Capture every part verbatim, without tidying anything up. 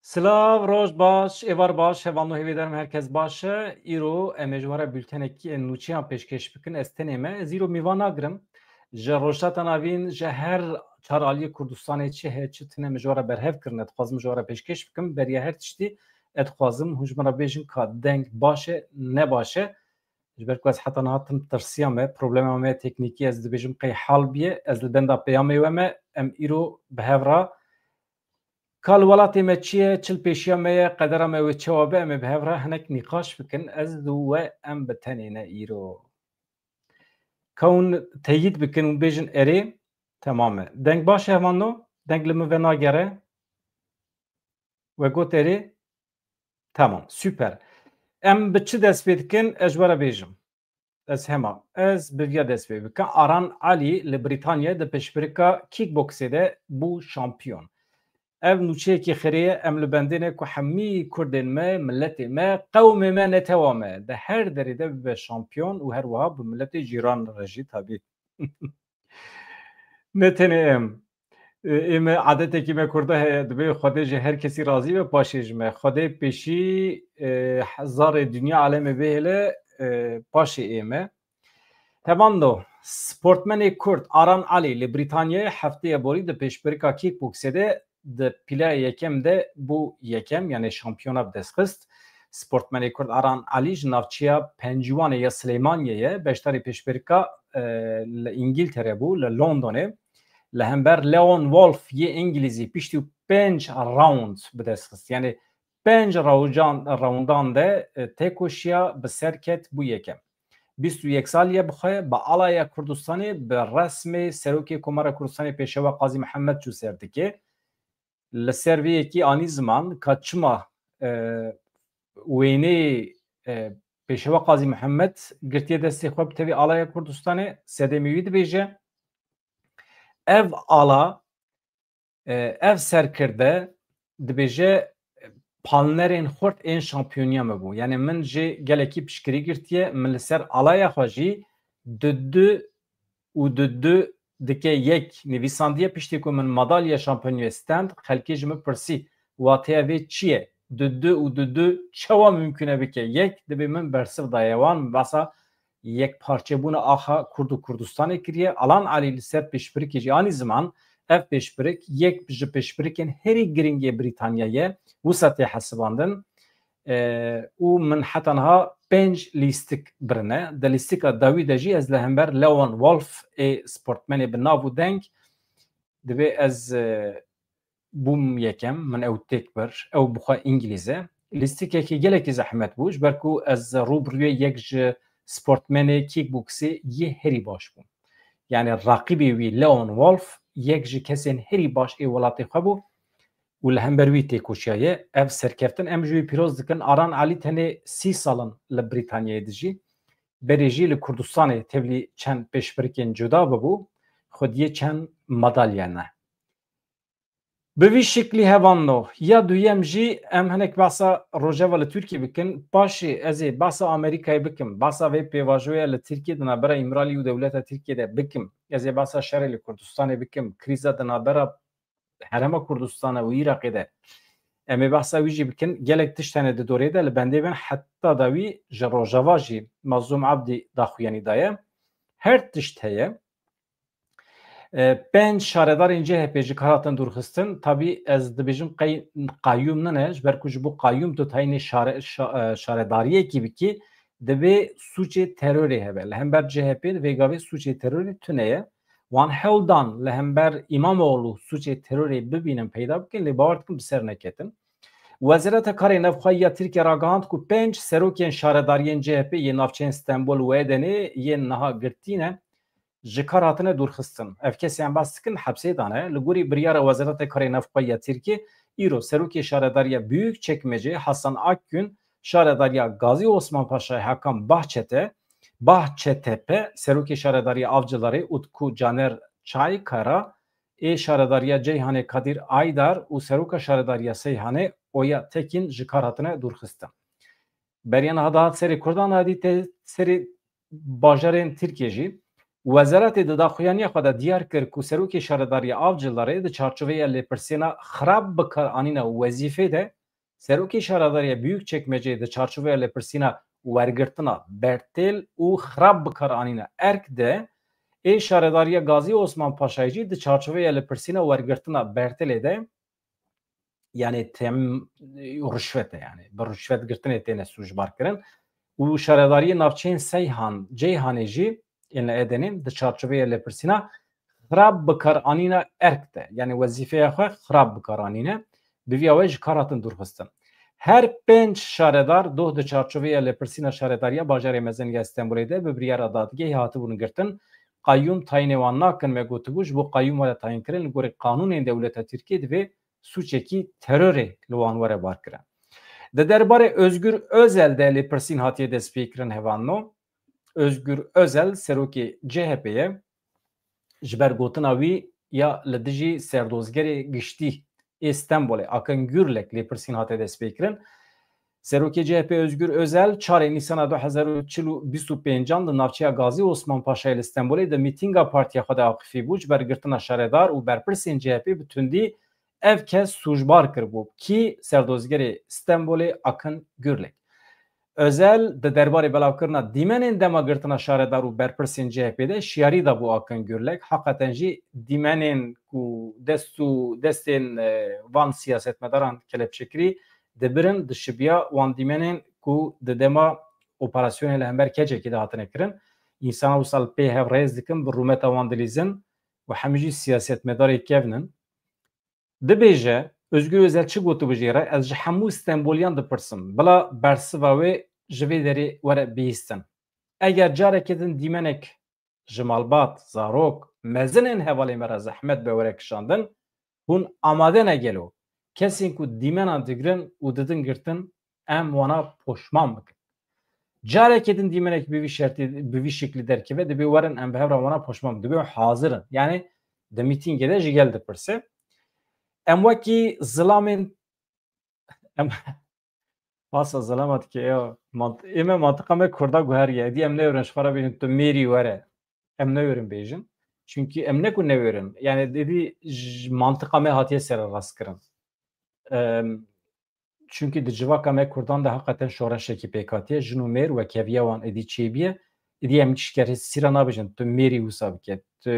Silav, roj baş, êvar baş, hevalno hêvêdarim herkes baş e. Îro em ê ji we re bültenekî nûçeyan pêşkêş bikin. Ez tenê me, ez îro mîvan nagirim. Ji Rojhilata Navîn, ji her çar aliyê Kurdistanê çi heye, çi tune, min ji we re berhev kirine, dixwazim ji we re pêşkêş bikim. Beriya her tiştî, ez dixwazim hûn ji min re bêjin ka deng baş e, ne baş e. Ji ber ku ez heta niha tim tirsiyame, problema me teknîkî, ez dibêjim qey hal biye, ez li benda peyamê we me, em îro bi hev re ka li welatê me çi ye, çi li pêşiya me ye, qedera me wê çawa be, em ê bi hev re hinek nîqaş bikin. Ez û we em bi tenê ne îro. Ka hûn teyîd bikin û bêjin erê, temam e. Deng baş e hevalno? Deng li min venagere? We got erê? Tamam, super. Em bi çi dest pê dikin? Ez ji we re bêjim. Ez hema, ez bi viya dest pê bikim. Aran Alî li Brîtanyayê di pêşbirka kickboxê de bû şampiyon. Ev nûçeyekî xirê ye, em li bendê ne ku hemî kurdên me, miletê me, qewmê me, netewa me di her derê de bibe şampiyon û her wiha bi miletê cîran re jî tabî. Ne tenê em. E, ê me, adetekî me kurda heye, dibê Xwedê ji her kesî razî be, paşê ji me. Xwedê pêşî, e, zarê dinya alemê bihêle, e, paşê ê me. Temam do. Sportmenê Kurd Aran Alî li Brîtanyayê hefteyê borî di pêşbirka kickboxê de di pîleya yekem de bû yekem, yanî şampiyona bi dest xist. Sportmenê Kurd Aran Alî ji navçeya Pencîwanê ya Silêmaniyê ye, beşdarî pêşbirka, e, li Îngiltere bû, li Londonê. Li hember Leon Wolf yê Îngilîzî piştî pênc round bi dest xist. Yanî pênc rewcan, roundan de, e, têkoşiya bi ser ket bû yekem. Bîst û yek salî ye bi xwe, bi alaya Kurdistanê bi resmê Serokê Komara Kurdistanê Pêşewa Qazî Mihemed çû ser dikê. Li ser vê yekî anî ziman ka çima, e, wêneyê, e, Pêşewa Qazî Mihemed girtiye destê xwe bi tevî alaya Kurdistanê, sedemê wî dibêje. Ev ala, e, ev serkirde dibêje, palnerên xurt ên şampiyoniya me bû. Yanî min jê gelekî piştgirî girtiye, min li ser alaya xwe jî du du û du du dike yek nivîsandiye, piştî ku min madalya şampiyoniyê stend, xelkê ji min pirsî, wateya vê çi ye? Du du û du du çawa mimkun e bike yek? Dibê min bersiv daye wan, min behsa yekparçebûna axa Kurd û Kurdistanê kiriye. Aran Alî li ser pêşbirikê jî anî ziman, ev pêşbirik yek ji pêşbirikên herî giring ê Brîtanyayê ye, wisa tê hesibandin. E, û min heta niha pênc lîstik birine. Di lîstika dawî de jî ez li hember Leon Wolf ê sportmenê bi nav û deng, dibê ez, e, bûm yekem, min ew têk bir, ew bi xwe Îngilîz e. Lîstikekî gelekî zehmet bû, ji ber ku ez rû bi rûyê yek ji sportmenê kickboxê yê herî baş bûm. Yanî raqîbê wî Leon Wolf yek ji kesên herî baş ê welatê xwe bû û li hember wî têkoşiyaye. Ev serkeftin em ji wî pîroz dikin. Aran Alî tenê sî sal in li Brîtanyayê dijî. Berê jî li Kurdistanê tevlî çend pêşbirikên cuda bibû, xwediyê çend madalya ne. Bi vî şiklî hevalno. Ya duyem jî em hinek behsa Rojava li Tirkiyê bikin. Paşê ez ê behsa Amerîkayê bikim. Behsa vê pêvajoya li Tirkiyê di navbera Îmralî û dewleta Tirkiyê de bikim. Ez ê behsa şerê li Kurdistanê bikim. Krîza di navbera Herêma Kurdistana û Iraqê de. Em ê behsa wî jî bikin. Gelek tişt hene di dorê de, li bendê bin, heta dawî ji Rojava jî Mazlûm Abdî daxuyanî daye. Her tişt heye. E, pênc şaredarên C H P ji kar hatin dûrxistin. Tabî ez dibêjim qey qayûm nine, ji ber ku ji bo qayûm tu tayînê şare-, şa-, e, şaredariyekî bikî, divê sûcê terorê hebe. Li hember C H P di vê gavê sûcê terorê tune ye. Wan hewl dan li hember Îmamoğlu sûcê terorê bibînin, peyda bikin, lê bawer dikim bi ser neketin. Wezareta Karê Navxwe ya Tirkiye ragihand ku pênc serokên şaredariyên C H P yê navçeyên Stenbol û Edenê yên niha girtî ne, ji kar hatine dûrxistin. Ev kesê em behs dikin hepsê de ne. Li gorî biryara Wezareta Karê Navxwe ya Tirkiyê, îro serokê şaredariya Büyükçekmece Hasan Akgün, şaredariya Gazi Osman Paşa Hakan Bahçete, Bahçetepe, serokê şaredariya Avcılarê Utku Caner Çaykara, ê şaredariya Ceyhanê Kadir Aydar û seroka şaredariya Seyhanê Oya Tekin ji kar hatine dûrxistin. Beriya niha dihat serê Kurdan, niha dîte serê bajarên Tirkiyê jî. Wezaretê di daxuyaniya xwe de diyar kir ku serokê şaredariya Avcılarê di çarçoveya lêpirsêna xirab bikaranîna wezîfê de serokê şaredariya Büyükçekmeceyê di çarçoveya lêpirsîna wergirtina bertêl û xirab bikaranîna erk de ê şaredariya Gazî Osman Paşayê jî di çarçoveya lêpirsîna wergirtina bertêlê de, yani tem ruşvet e, yani bi ruşvet girtinê têne sûcbar kirin. Û şaredariyê navçeyên Seyhan, Ceyhanê jî ên li Edenê di çarçoveya lêpirsîna xirab bikaranîna erk de, yani wezîfeya xwe xirab bikaranîne, bi vî awayî ji kar hatin dûrxistin. Her pênc şaredar doh di çarçoveya lêpirsîna şaredariya bajarê mezin ya Stenbolê de bi biryara dadgehê hatibûn girtin. Qayûm tayînê wan nakin, me gotibû, ji bo qayûm were tayînkirin li gorî qanûnên dewleta Tirkiyê divê sûcekî terorê li wan were barkirin. Di derbarê Özgür Özel de lêpirsîn hatiye destpêkirin hevalno. Özgür Özel, serokê C H P ye. Ji ber gotina wî ya li dijî serdozgerê giştî ê Stenbolê Akın Gürlek lêpirsîn hate destpêkirin. Serokê C H P Özgür Özel çarê Nîsana du hezar û çil û bîst û pêncan di navçeya Gazî Osman Paşayê li Stenbolê di mîtînga partiya xwe de aqifî bû. Ji ber girtina şaredar û berpirsên C H P bi tundî ev kes sûcbar kiribû. Kî? Serdozgerê Stenbolê Akın Gürlek. Özel di derbarê belavkirina dîmenên dema girtina şaredar û berpirsên C H P de şiyarî dabû Akın Gürlek. Heqeten jî dîmenên ku dest û destên, e, van siyasetmedaran kelepçekirî dibirin, dişibiya wan dîmenên ku di dema operasyonê li hember keçekî de hatine kirin. Însanan wisa li pê hev rêz dikin, bi rûmeta wan dilîzin û hemî jî siyasetmedarê kevn in. Dibêje, Özgür Özel çi gotibû jê re? Ez ji hemû Stenboliyan dipirsim. Bila bersiva wê ji vê derê were bihîstin. Eger careke din dîmenek ji malbat, zarok, mezinên hevalê me re zehmet be were kişandin, hûn amade ne gelo? Kesên ku dîmenan digirin û didin girtin, em wana poşman bikin. Carekê din dîmenek bi vî şertî, bi vî şeklî derkeve, dibê werin em bi hev re wana poşman bikin. Dibê hazir in. Yani di mîtîngê de ji gel dipirse. Em wekî zilamên, em, basa zilama dike ya. Mant-, ê me mantiqa me Kurda guheriye. Êdî em newêrin ji xwe re bêjin tu mêrî were. Em newêrin bêjin. Çunkî em ne ku newêrin. Yani êdî ji mantiqa me hatiye sererastkirin. Em, çunkî di civaka me Kurdan de heqeten şoreşekî pêk hatiye. Jin û mêr wekeviya wan êdî çêbiye. Êdî em ji kerê sîra nabêjin tu mêrî wisa bike, tu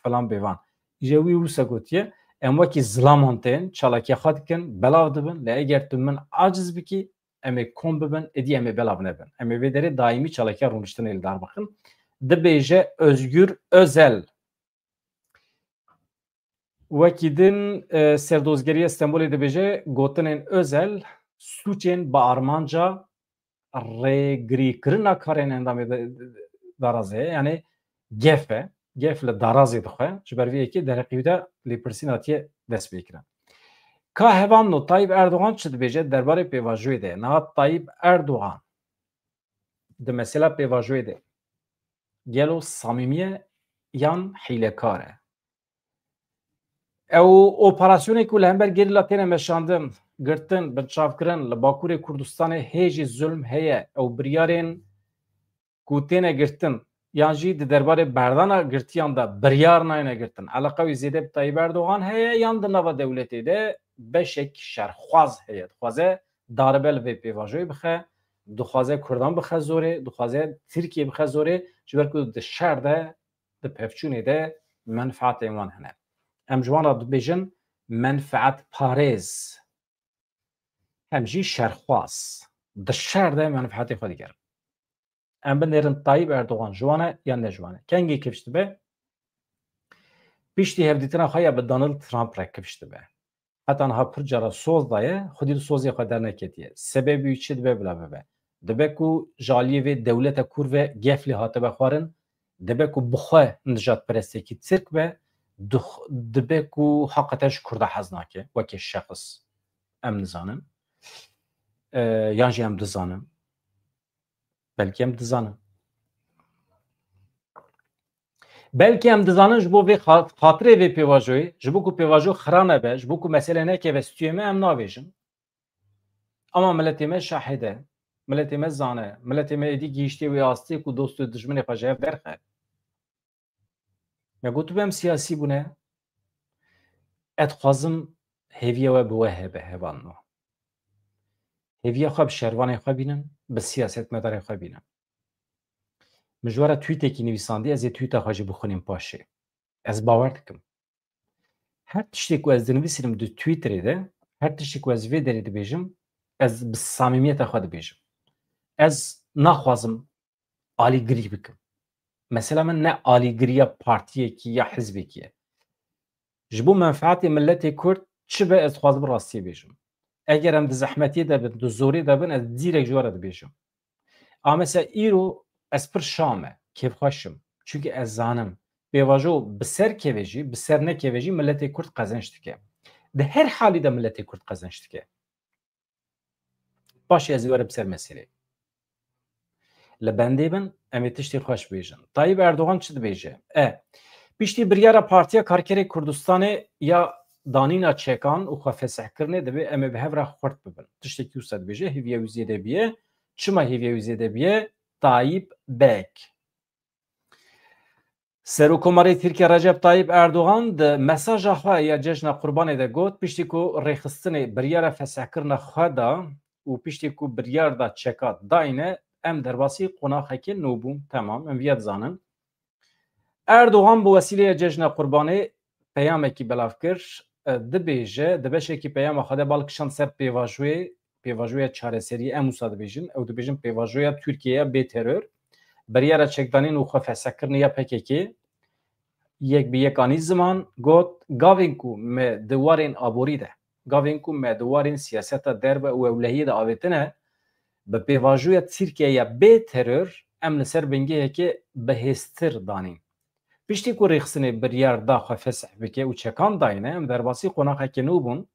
filan bêvan. Îje wî wisa gotiye, em wekî zilaman tên, çalakiya xwe dikin, belav dibin, lê eger tu min aciz bikî, em ê kom bibin, êdî em ê belav nebin. Em ê vê derê daîmî çalakiya rûniştinê li dar bixin. Dibêje Özgür Özel. Wekî din, e, Serdozgeriya Stenbolê dibêje, gotinên Özel sûcên bi armanca rêgirîkirina karên endamê de-, de-, darazê ye. Yani gef e, gef li darazê dixwe. Ji ber vê yekê dereqî wî de lêpirsîn hatiye destpêkirin. Ka hevalno Tayyip Erdogan çi dibêje derbarê pêvajoyê de? Niha Tayyip Erdogan di mesela pêvajoyê de gelo samîmî ye yan hîlekar e? Ew operasyonê ku li hember gerîla têne meşandin, girtin, binçavkirin, li Bakurê Kurdistanê hê jî zulm heye. Ew biryarên ku têne girtin, yan jî di derbarê berdana girtiyan de biryar nayne girtin. Eleqa wî zêde bi Tayyip Erdogan heye, yan di nava dewletê de beşek şerxwaz heye. Dixwaze daribe li vê pêvajoyê bixe, dixwaze Kurdan bixe zorê, dixwaze Tirkiye bixe zorê, ji ber ku di şer de, di pevçûnê de menfaatên wan hene. Em ji wan re dibêjin menfaatparêz. Hem jî şerxwaz. Di şer de menfaatê xwe digerin. Em binêrin Tayyip Erdogan ji wan e yan ne ji wan e. Kengî kifş dibe? Piştî hevdîtina xwe ya bi Donald Trump re kifş dibe. Heta niha pir cara soz daye, xwedî li sozê xwe derneketiye. Sebebê wî çi dibe bila bibe? Dibe ku ji aliyê vê dewleta kûr ve gef lê hatibe xwarin, dibe ku bi xwe nijadperestekî Tirk be, dix-, dibe ku heqeten ji Kurda hez nake, weke şexs. Em nizanin. E, yan jî em dizanin. Belkî em dizanin. Belkî em dizanin ji bo vê xa-, xatirê vê pêvajoyê, ji bo ku pêvajo xira nebe, ji bo ku mesele nekeve stûyê me, em nabêjin. Ama miletê me şahid e. Miletê me zane. Miletê me êdî gihîştiye wê astê ku dost û dijminê xwe ji hev derxe. Me got, tu em siyasî bûne, ez dixwazim hêviya we bi we hebe, hevalno. Hêviya xwe bi şervanê xwe bînin, bi siyasetmedarê xwe bînin. Min ji we re tweetekî nivîsandî, ez ê tweeta xwe jî bixwînim paşê. Ez bawer dikim. Her tiştê ku ez dinivîsînim di Twitterê de, her tiştê ku ez vê derê dibêjim, ez bi samîmiyeta xwe dibêjim. Ez naxwazim alîgirî bikim. Mesela min ne alîgiriya partiyekî ya hizbekî ye. Ji bo menfeetê miletê Kurd çi be, ez dixwazim rastiyê bêjim. Eger em di zehmetiyê de bin, di zorê de bin, ez dîrek ji we re dibêjim. A mesela îro ez pir şa me, kêfxweş im. Çunke ez zanim, pêvajo bi ser keve jî, bi ser nekeve jî miletê Kurd qezenc dike. Di her halî de miletê Kurd qezenc dike. Paşê ez ê werim ser meselê. Li bendê bin, em ê tiştê xweş bêjin. Tayyip Erdogan çi dibêje? E, piştî biryara Partiya Karkerê Kurdistanê ya danîna çekan û xwe fesihkirinê divê em ê bi hev re xurt bibin. Tiştekî wisa dibêje, hêviya wî zêde biye. Çima hêviya wî zêde biye? Tayyip Bek. Serokkomarê Tirkiye Recep Tayyip Erdogan di mesaja xwe ya Cejna Qurbanê de got, piştî ku rêxistinê biryara fesihkirina xwe da û piştî ku biryar da çeka dayne, em derbasî qonaxekê nû bûn. Temam, em viya dizanin. Erdogan bi wesîleya Cejna Qurbanê peyamekî belav kir, e, dibêje, di beşekî peyama xwe de bal kişand ser pêvajoyê, pêvajoya çareseriyê, em wisa dibêjin, ew dibêjin pêvajoya Tirkiye ya bê teror, biryara çekdanîn û xwe fesehkirinê ya P K K, yek bi yek anî ziman, got, gavên ku me di warên aborî de, gavên ku me di warên siyaseta derve û ewlehiyê de avêtine, bi pêvajoya Tirkiye ya bê teror, em li ser bingeheke bihêztir danîn. Piştî ku rêxistinê biryar da xwe fesih bike û çekan dayne, em derbasî qonaxekê nû bûn.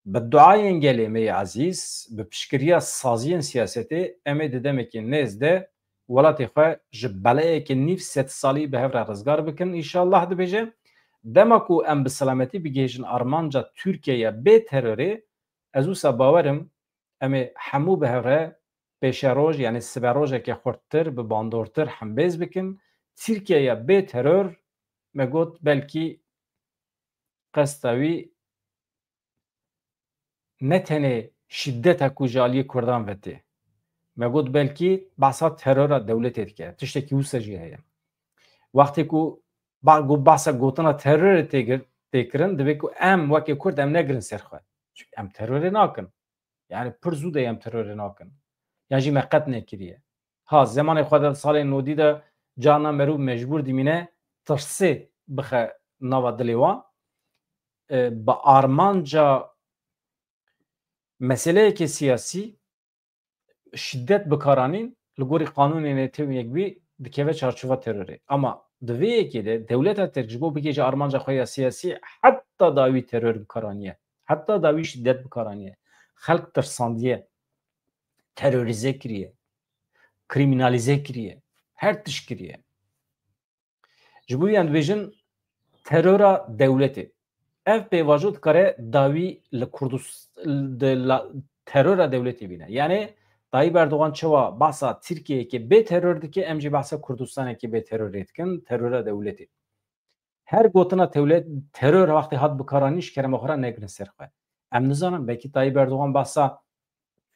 Bi duayên gelê me yê ezîz, bi piştgiriya saziyên siyasetê, em ê di demekê nêz de welatê xwe ji beleyeke nîv sed salî bi hev re rizgar bikin, înşallah dibêje. Dema ku em bi selametî bigihêjin armanca Tirkiye ya bê terorê, ez wisa bawer im, em ê hemû bi hev re pêşeroj, yanî siberojeke xurttir, bi bandortir hembêz bikin. Tirkiye ya bê teror, me got, belkî qesta wî ne tenê şîdeta ku ji aliyê Kurdan ve tê. Me got, belkî behsa terora dewletê dike. Tiştekî wisa jî heye. Wextê ku ba-, ku behsa gotina terorê tê gir-, tê kirin, divê ku em weke Kurd em negirin ser xwe. Çimkî em terorê nakin. Yani pir zû de em terorê nakin. Yan jî me qet nekiriye. Ha, zemanê xwe de di salên nodî de carna merûv mecbûr dimîne tirsê bixe nava dilê wan. E, bi armanca meseleyeke siyasî şiddet bikaranîn li gorî qanûnê Netewên Yekbûyî dikeve çarçova terorê. Ama di vê yekê de dewleta Tirk ji bo bigihêje armanca xwe ya siyasî heta dawî teror bikaranîye. Heta dawî şiddet bikaranîye. Xelk tirsandiye, terorîze kiriye, krîmînalîze kiriye, her tişt kiriye. Ji bo yan dibêjin terora dewletê. Ev pêvajo dikare dawî li Kurdis-, di la-, terora dewletê bîne. Yani Tayyip Erdogan çawa behsa Tirkiyeyeke bê teror dike, em jî behsa Kurdistaneke bê terorê dikin, terora dewletê. Her gotina tewlet-, teror wextê hat bikaranîn, ji kerema xwe re negirin ser xwe. Em nizanin, belkî Tayyip Erdogan behsa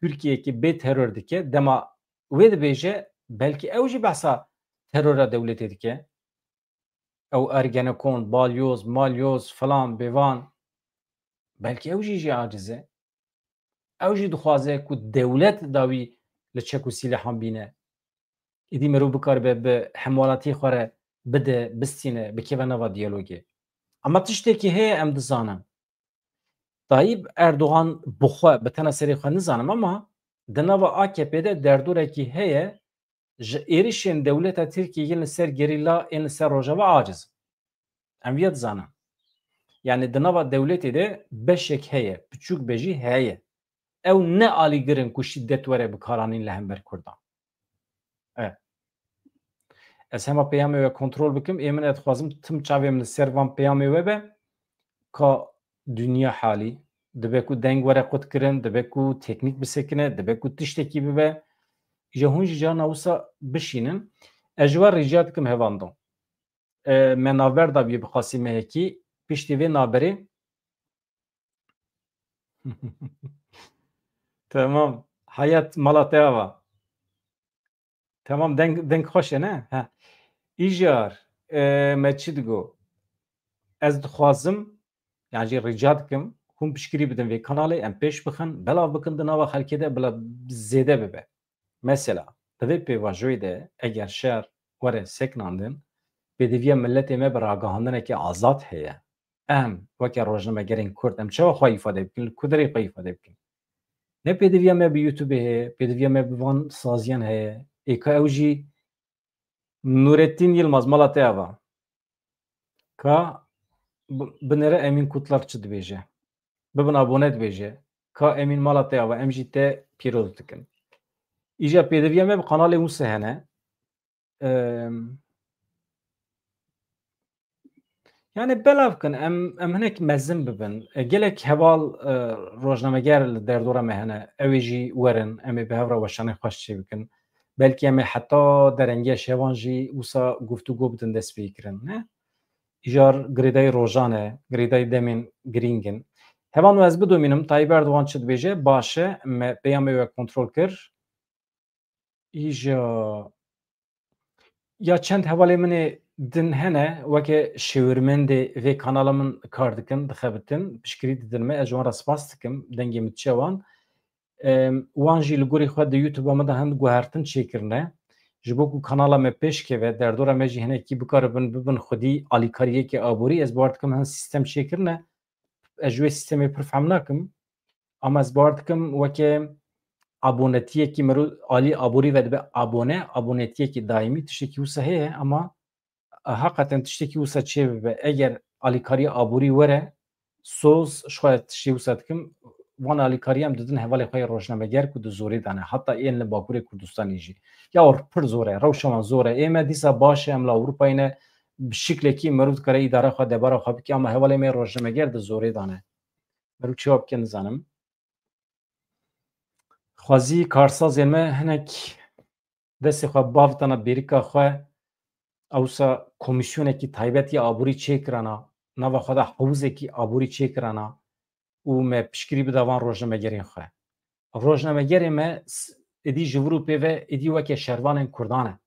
Tirkiyeyeke bê teror dike, dema wê dibêje, belkî ew jî behsa terora dewletê dike. Ew Ergenekon, balyoz, malyoz, filan, bêvan. Belkî ew jî jê aciz e. Ew jî dixwaze ku dewlet dawî li çek û sîlehan bîne. Êdî mirov bikaribe bi hemwelatiyê xwe re bide, bistîne, bikeve nava diyalogê. Ama tiştekî heye em dizanin. Tayyip Erdogan bi xwe, bi tena serê xwe nizanim ama di nava A K P de derdorekî heye, ji êrişên dewleta Tirkiyê yên li ser gerîla, ên li ser Rojava aciz in. Em viya dizanin. Yani di nava dewletê de beşek heye, piçûk be jî heye. Ew ne alîgir in ku şîdet were bikaranîn li hember Kurdan. E. Ez hema peyamê we kontrol bikim, ê min ez dixwazim tim çavê min li ser van peyamê we be, ka dinya halî, dibe ku deng were qutkirin, dibe ku teknîk bisekine, dibe ku tiştekî bibe. Îja hûn jî carna wisa bişînin. Ez ji we rica dikim, hevalno. e, me navber dabî bi xasî mehekî, piştî vê naberê. Tamam. Hayat mala te ava. Tamam, deng, deng xweş e, ne? Ha. Îjar, e, me çi digo? Ez dixwazim, yan jî rica dikim, hûn piştgirî bidin vê kanalê, em pêş bixin, belav bikin di nava xelkê de bila zêde bibe. Mesela, di vê pêvajoyê de eger şer were sekinandin, pêdiviya miletê me bi ragihandinekê azad heye. Em weke rojnamegerên Kurd, em çawa xwe îfade bikin, li ku derê xwe îfade bikin? Ne pêdiviya me bi YouTube heye, pêdiviya me bi van saziyan heye. Ê ka ew jî Nurettin Yilmaz, mala te ava. Ka b-, binêre Emîn Kutlar çi dibêje? Bibin abone dibêje. Ka Emîn, mala te ava, em jî te pîroz dikin. Îja pêdiviya me bi kanalê Mûse hene. Em, yani belav kin, em, em hinek mezin bibin. E, gelek heval, e, rojnameger li derdora me hene. Ew ê jî werin, em ê bi hev re weşanên xweş çêbikin. Belkî em ê heta derengiya şevan jî wisa guftûgo bidin destpêkirin, ne? Îjar girêdayî rojan e, girêdayî demên girîng in. Hevalno, ez bidomînim, Tayyip Erdogan çi dibêje? Baş e, me pêya me wek kontrol kir. Îja ya çend hevalê min ê din hene, weke şêwirmendê vê kanala min kar dikin, dixebitin, piştgirî didin me, ez ji wan re spas dikim, dengê min diçe wan. Em, wan jî li gorî xwe di YouTube-a min de hin guhertin çêkirine. Ji bo ku kanala me pêş keve, derdora me jî hinekî bikaribin bibin xwedî alîkariyeke aborî, ez bawer dikim hin sîstem çêkirine. Ez ji wê sîstemê pir fehm nakim. Ama ez bawer dikim weke abonetiyekî mero alî aborî ve dibe abone, abonetiyekî daîmî tiştekî wisa heye, ama heqeten tiştekî wisa çêbibe. Eger alîkariya aborî were, soz ji xwe tiştê wisa dikim, van alîkariya em didin hevalê xwe yê rojnameger ku di zorê de ne. Heta ên li Bakurê Kurdistanê jî. Ya pir zor e, rewşa wan zor e. Ê me dîsa baş e, em li Ewropayê ne, bi şiklekî meriv dikare îdara xwe, debara xwe bike, ama hevalê me yê rojnameger di zorê de ne. Meriv çawa bike nizanim. Xwezî karsazên me hinek destê xwe bavitana bêrika xwe, ewsa komîsyonekî taybet ya aborî çêkirana, nava xwe de hewzekî aborî çêkirana û me piştgirî bida van rojnamegerên xwe. Rojnamegerê me s-, êdî ji vir û pê ve êdî weke şervanên Kurdan e.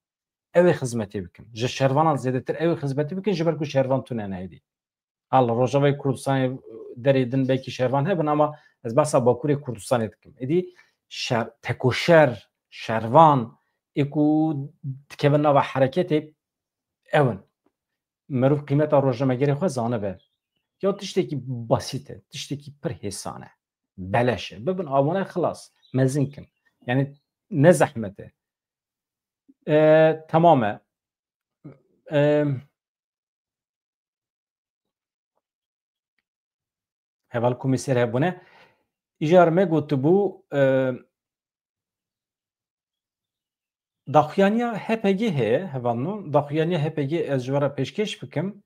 Ew ê xizmetê bikin. Ji şervanan zêdetir ew ê xizmetê bikin, ji ber ku şervan tune ne êdî. Ha, li Rojavayê Kurdistanê derê din belkî şervan hebin, ama ez behsa Bakurê Kurdistanê dikim. Êdî şer, tekoşer, şervan, ê ku dikevin nava hereketê, ew in. Meriv qîmeta rojnamegerê xwe zanibe. Ya tiştekî basît e, tiştekî pir hêsan e. Beleş e. Bibin abone xilas, mezin kin. Yani ne zehmet e. E, tamam e. E, Heval komîser hebûne. Îcar me gotibû, e, daxuyaniya H P G heye, hevalno. Daxuyaniya H P G ez ji we re pêşkêş bikim.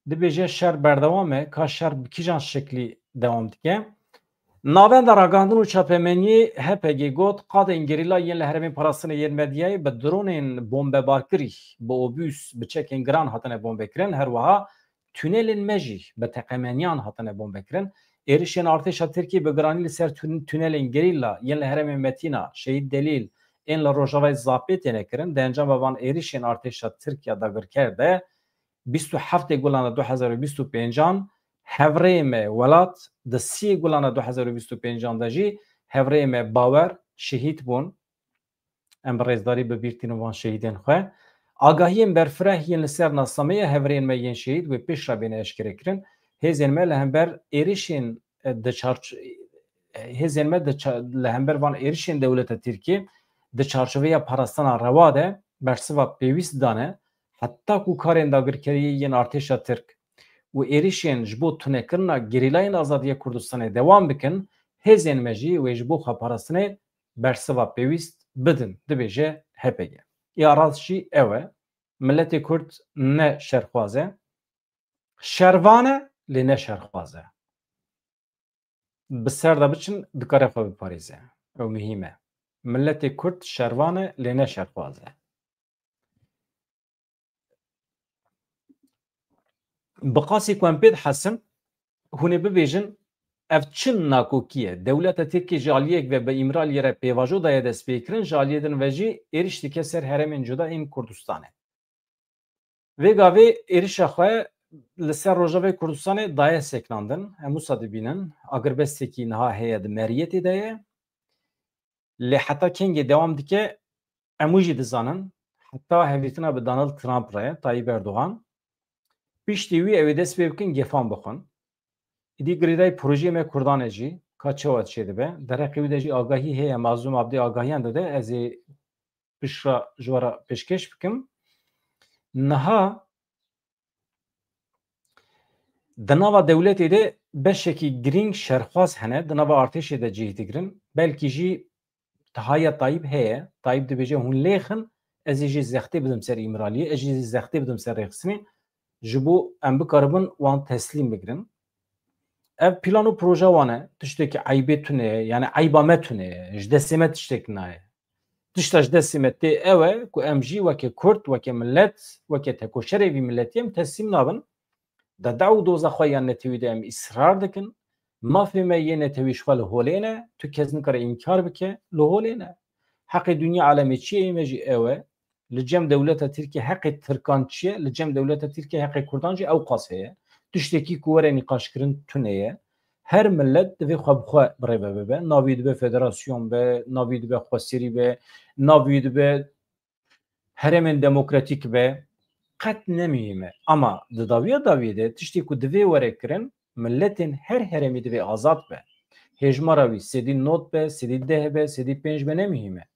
Dibêje şer berdewam e, ka şer bi kîjan şeklî dewam dike? Navenda Ragihandin û Çapemeniyê H P G got, qadên gerîla yên li herêmên parastinê yên medyayê bi dronên bombebarkirî, bi obûs, bi çekên giran hatine bombekirin, her wiha tunelên me jî bi teqemeniyan hatine bombekirin. Êrişên artêşa Tirkiyê bi giranî li ser tun-, tunelên gerîla yên li herêmên Metîna, Şehîd Delîl, ên li Rojavayê Zapê têne kirin. Di encama van êrişên artêşa Tirk ya dagirker de bîst û heftê Gulana du hezar û bîst û pêncan hevrêyê me Welat, di sîyê Gulana du hezar û bîst û pêncan de jî hevrêyê me Bawer şehîd bûn. Em bi rêzdarî bi bîr tînin van şehîdên xwe. Agahiyên berfireh yên li ser nasnameya hevrêyên me yên şehîd wê pêş re bêne eşkerekirin. Hêzên me li hember êrişên, e, di çarç-, e, hêzên me di ça-, li hember van êrişên dewleta Tirkiyê di çarçoveya parastina rewa de bersiva pêwîst dane, heta ku karên dagirkeriyê yên artêşa Tirk û êrişên ji bo tunekirina gerîlayên azadiya Kurdistanê dewam bikin, hêzên me jî wê ji bo xweparastinê bersiva pêwîst bidin, dibêje H P G. Ya rast jî ew e, miletê Kurd ne şerxwaz e, şervan e, lê ne şerxwaz e. Bi ser de biçin, dikare xwe biparêze. Ew muhîm e. Miletê Kurd şervan e, lê ne şerxwaz e. Bi qasî ku em pê dihesin, hûn ê bibêjin, ev çi nakokî ye? Dewleta Tirkiyê ji aliyek ve bi Îmraliyê re pêvajo daye destpêkirin, ji aliyê din ve jî êriş dike ser herêmên cuda ên Kurdistanê. Vê gavê êrişa xwe li ser Rojavayê Kurdistanê daye sekinandin. Em wisa dibînin, agirbestekî niha heye, di meriyetê de ye. Lê heta kengê dewam dike, em wî jî dizanin, heta hevdîtina bi Donald Trump re, Tayyip Erdogan, piştî wî ew ê dest pê bikin gefan bixwin. Îdî girêdayî projeyê me Kurdan e jî, ka çawa çêdibe. Dereqê wî de jî agahî heye, Mazlûm Abdî agahiyan dide, ez ê piştre ji we re pêşkêş bikim. Niha di nava dewletê de beşekî girîng şerxwaz hene, di nava artêşê de cih digirin. Belkî jî tahaya Tayyip heye. Tayyip dibêje, hûn lêxin, ez ê jî zextê bidim ser Îmraliyê, ez jî zextê bidim ser rêxistinê, ji bo em bikaribin wan teslîm bigirin. Ev plan û proje wan e, tiştekî eybê tune ye, yani eyba me tune ye, ji destê me tiştek naye. Tişta ji destê me tê ew e ku em jî weke Kurd, weke milet, weke tekoşerê vî miletî em teslîm nabin. Di daw û doza xwe ya netewî de em îsrar dikin. Mafê me yê netewî ji xwe li holê ne, tu kes nikare înkar bike, li holê ne. Heqê dinya alemê çi ye, me jî ew e. Li cem dewleta Tirkiye heqê Tirkan çi ye, li cem dewleta Tirkiye heqê Kurdan jî ew qas heye. Tiştekî ku were nîqaşkirin tune ye. Her milet divê xwe bi xwe birêve bibe. Navî dibe federasyon be, navî dibe xwesirî be, navî dibe herêmên demokratîk be, qet ne muhîm e. Ama di dawiya dawiyê de tiştê ku divê were kirin, miletên her herêmî divê azad be. Hêjmara wî sedî nod be, sedî deh be, sedî pênc be, ne muhîm e.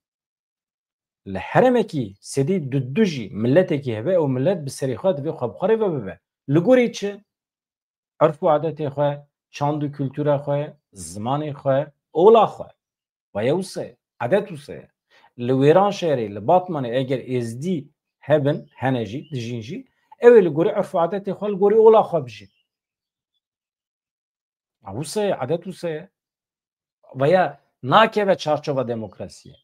Li herêmekî sedî du du jî miletekî hebe, ew milet bi serê xwe divê xwe bi xwe rêve bibe. Li gorî çi? Urf û adetê xwe, çand û kultura xwe, zimanê xwe, ola xwe. Vaya wisa ye, edet wisa ye. Li Wêranşehirê, li Batmanê eger êzdî hebin, hene jî, dijîn jî, ew ê li gorî urf û adetê xwe, li gorî ola xwe bijîn. A wisa ye, edet wisa ye. Vaya nakeve çarçova demokrasiyê.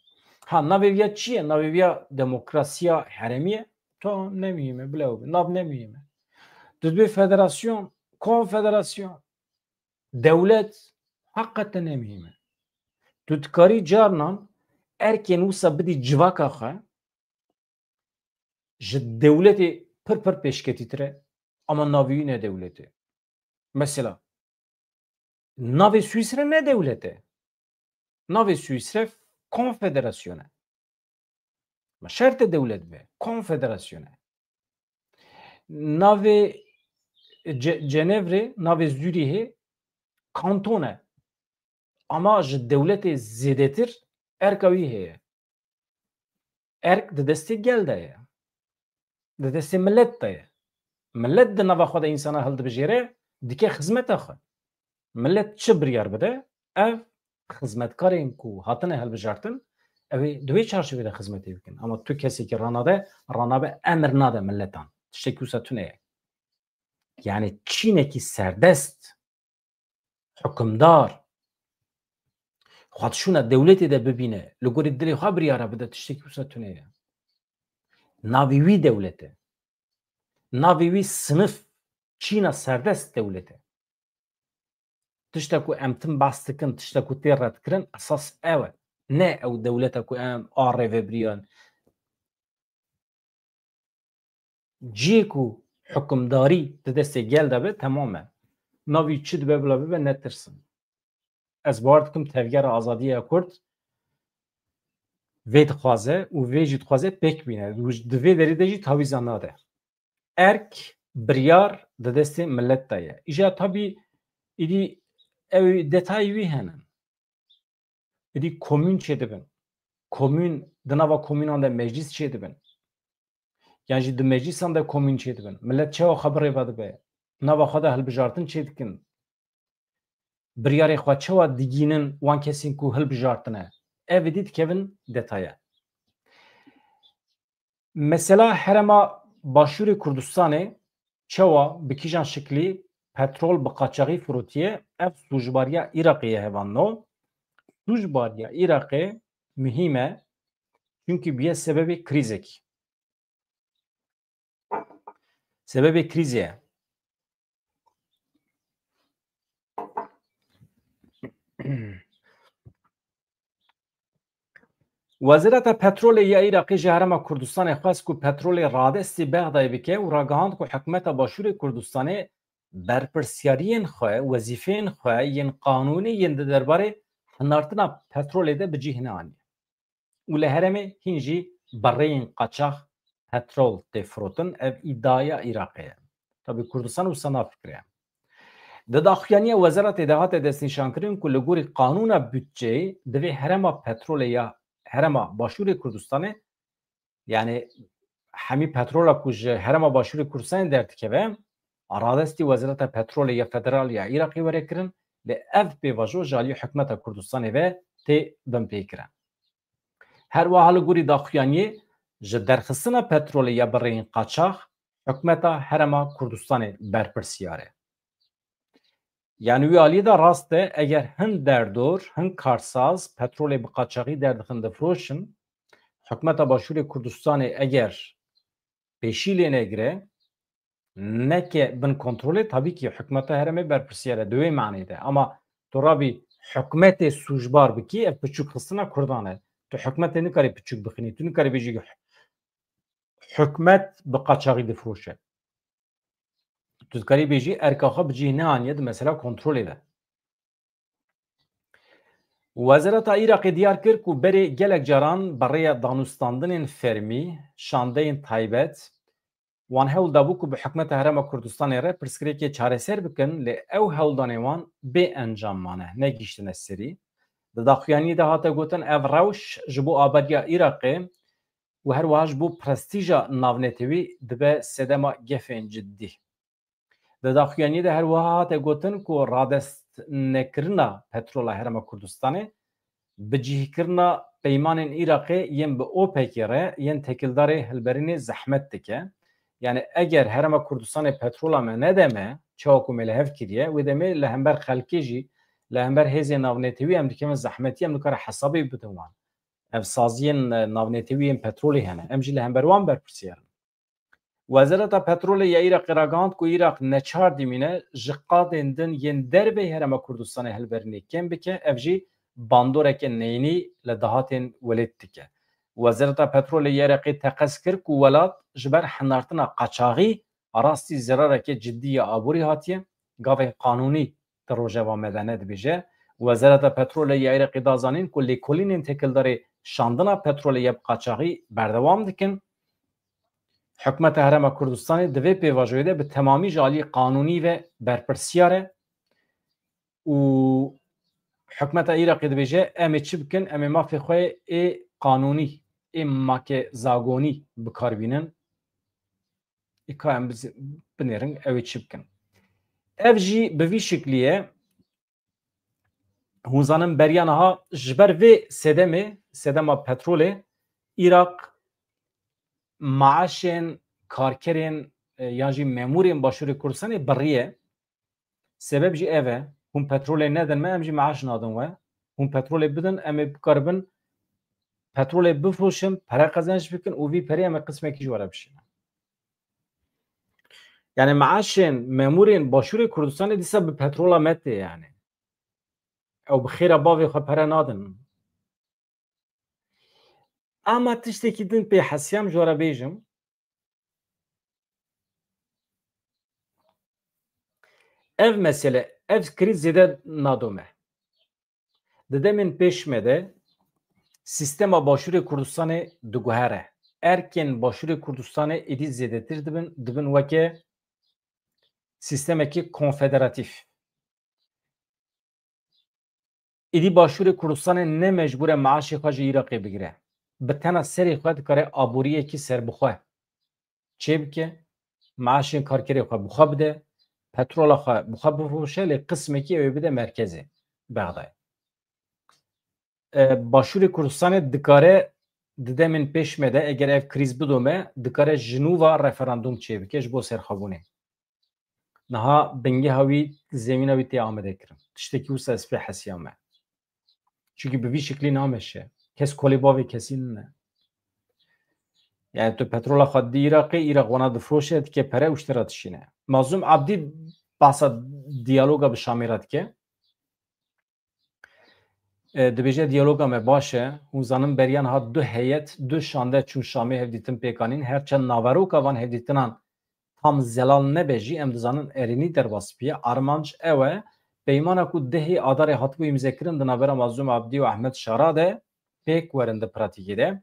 Ha, navê viya çi ye? Navê viya demokrasiya herêmî ye? Tamam, ne muhîm e, bila ew be. Nav ne muhîm e. Tu dibê federasyon, konfederasyon, dewlet, heqeten ne muhîm e. Tu dikarî carinan erkên wisa bidî civaka xwe, ji dewletê pir pir pêşketîtir e, ama navê wî ne dewlet e. Mesela, navê Swîsre ne dewlet e. Navê Swîsre konfederasyon e. Ma şert e dewlet be, konfederasyon e. Navê Ce-, Cenevrê, navê Zûrîhê kanton e. Ama ji dewletê zêdetir erka wî heye. Erk di destê gel de ye. Di destê milet de ye. Milet di nava xwe de însana hildibijêre, dike xizmeta xwe. Milet çi biryar bide, ev xizmetkarên ku hatine hilbijartin, ew ê di wê çarçovê de xizmetê bikin. Ama tu kesekî ranade, ranabe emir nade miletan. Tiştekî wisa tune ye. Yani çînekî serdest, hukimdar, xwedişûna dewletê de bibîne, li gorî dilê xwe biryara bide, tiştekî wisa tune ye. Navê wî dewlet e. Navê wî sinif, çîna serdest dewlet e. Tişta ku em tim behs dikin, tişta ku tê redkirin, esas ew e. Ne ew dewleta ku em a rêvebiriyan. Cihê ku hukimdarî di destê gel de be, temam e. Navî çi dibe bila bibe, netirsin. Ez bawer dikim tevgera azadiya Kurd vê dixwaze û vê jî dixwaze pêk bîne. Û di vê derê de jî tawîza nade. Erk, biryar di destê milet de ye. Îja tabî îdî ew detayê wî hene. Îdî komûn çêdibin. Komûn, di nava komûnan de meclîs çêdibin. Yan jî di meclîsan de komûn çêdibin. Milet çawa xwe bi rêve dibe? Nava xwe de hilbijartin çêdikin. Biryarê xwe çawa digînin wan kesên ku hilbijartine? Ev êdî dikevin detaya. Mesela herêma Başûrê Kurdistanê çawa bi kîjan şiklî petrol bi qaçaxî firotiye, ev sûcbariya Iraqê ye hevalno. Sûcbariya Iraqê muhîm e, çunkî bûye sebebê krîzekî. Sebebê krîzê ye. Wezareta Petrolê ya Iraqê ji Herêma Kurdistanê xwest ku petrolê radestî Bexdayê bike û ragihand ku hikûmeta Başûrê Kurdistanê berpirsyariyên xwe, wezîfeyên xwe yên qanûnî yên di derbarê hinartina petrolê de bi cih neaniye û li herêmê hîn jî bi rêyên qaçax petrol tê firotin. Ev îdiaya Iraqê ye. Tabî Kurdistan wisa nafikire. Di daxuyaniya wezaretê de hate destnîşankirin ku li gorî qanûna budceyê divê herêma petrolê ya herêma Başûrê Kurdistanê, yani hemî petrola ku ji herêma Başûrê Kurdistanê derdikeve, radestî Wezareta Petrolê ya Federal ya Iraqê were kirin, lê ev pêvajo ji alî hikûmeta Kurdistanê ve tê binpêkirin. Her wiha li gorî daxuyaniyê ji derxistina petrolê ya bi rêyên qaçax hikûmeta Herêma Kurdistanê berpirsiyar e. Yani wî alî de rast e, eger hin derdor, hin karsaz petrolê bi qaçaxî derdixin difiroşin, hikûmeta Başûrê Kurdistanê eger pêşî lê negire, neke bin kontrolê, tabî ki hikûmeta herêmê berpirsiyar e di wê manê de. Ama tu rabî hikûmetê sûcbar bikî, ev piçûk xistina Kurdan e. Tu hikûmetê nikarî piçûk bixînî, tu nikarî bêjî hikûmet bi qaçaxî difiroşe. Tu dikarî bêjî erka xwe bi cih neaniye di mesela kontrolê de. Wezareta Iraqê diyar kir ku berê gelek caran bi rêya danûstandinên fermî, şandeyên taybet, wan hewl dabû ku bi hikûmeta Herêma Kurdistanê re pirsgirêkê çareser bikin, lê ew hewldanên wan bê encam mane, negihîştine serî. Di daxuyaniyê de hate gotin, ev rewş ji bo abadiya Iraqê û her wiha ji bo prestîja navnetewî dibe sedema gefên ciddî. Di daxuyaniyê de her wiha hate gotin ku radestnekirina petrola Herêma Kurdistanê bi cihkirina peymanên Iraqê yên bi OPECê re yên têkildarê hilberînê zehmet dike. Yani eger Herêma Kurdistanê petrola me nede me, çawa ku me li hev kiriye, wê demê li hember xelkê jî, li hember hêzên navnetewî em dikevin zehmetî, em nikare hesabê bidin wan. Ev saziyên, e, navnetewî yên petrolê hene. Em jî li hember wan berpirsiyar in. Wezareta Petrolê ya Iraqê ragihand ku Iraq neçar dimîne ji qadên din yên derveyî Herêma Kurdistanê hilberînê kêm bike, ev jî bandoreke neyînî li dahatên welêt dike. Wezareta Petrolê ya Iraqê teqez kir ku welat ji ber hinartina qaçaxî rastî zerareke cidî ya aborî hatiye. Gavên qanûnî di rojeva me de ne, dibêje. Wezareta Petrolê ya Iraqê da zanîn ku lêkolînên têkildarê şandina petrolê ya bi qaçaxî berdewam dikin. Hikûmeta Herêma Kurdistanê di vê pêvajoyê de bi temamî ji alî qanûnî ve berpirsiyar e û hikûmeta Iraqê dibêje, em ê çi bikin? Em ê mafê xwe ê qanûnî, ê makezagonî bi kar bînin. Ê ka em biz-, binêrin, ew ê çi bikin? Ev jî bi vî şiklî ye. Hûn zanin beriya niha ji ber vê sedemê, sedema petrolê, Iraq maaşên karkerên, e, yan jî memûrên Başûrê Kurdistanê biriye. Sebeb jî ev e. Hûn petrolê nedin me, em jî maaş nadin we. Hûn petrolê bidin, em ê bikaribin petrolê bifroşin, pere qezenç bikin û vî perê em ê qismekî ji we re bişînin. Yani maaşên memûrên Başûrê Kurdistanê dîsa bi petrola me tê yani. Ew bi xêra bavê xwe pere nadin. Ama tiştekî din pê hesiyam ji we re bêjim. Ev mesele, ev krîz zêde nadome. Di demên pêş me de sîstema Başûrê Kurdistanê diguhere. Erkên Başûrê Kurdistanê êdî zêdetir dibin, dibin weke sîstemekî konfederatîf. Êdî Başûrê Kurdistanê ne mecbûr e maaşê xwe ji Iraqê bigire. Bi tena serê xwe dikare aboriyekî serbixwe çêbike, maaşên karkerê xwe bi xwe bide, petrola xwe bi xwe bifiroşe, lê qismekî ew ê bide merkezê Bexdayê. E, Başûrê Kurdistanê dikare di demên pêş me de, eger ev krîz bidome, dikare ji nû ve referandûm çêbike ji bo serxwebûnê. Niha bingeha wî, zemîna wî tê amadekirin. Tiştekî wisa ez pê hesiya me. Çunkî bi vî şiklî nameşe. Kes kolê bavê kesî nine. Yani tu petrola xwe didî Iraqê, Iraq wana difiroşe, dike pere û ji te re dişîne. Mazlûm Abdî behsa diyaloga bi Şamê re dike. E, dibêje diyaloga me baş e. Hûn zanin beriya niha du heyet, du şande çûn Şamê hevdîtin pêk anîn. Her çend naveroka van hevdîtinan tam zelal nebe jî, em dizanin erênî derbas biye. Armanc ew e, peymana ku dehê Adarê hatibû îmzekirin di navbera Mazlûm Abdî û Ehmed Şara de pêk werin di pratîkê de.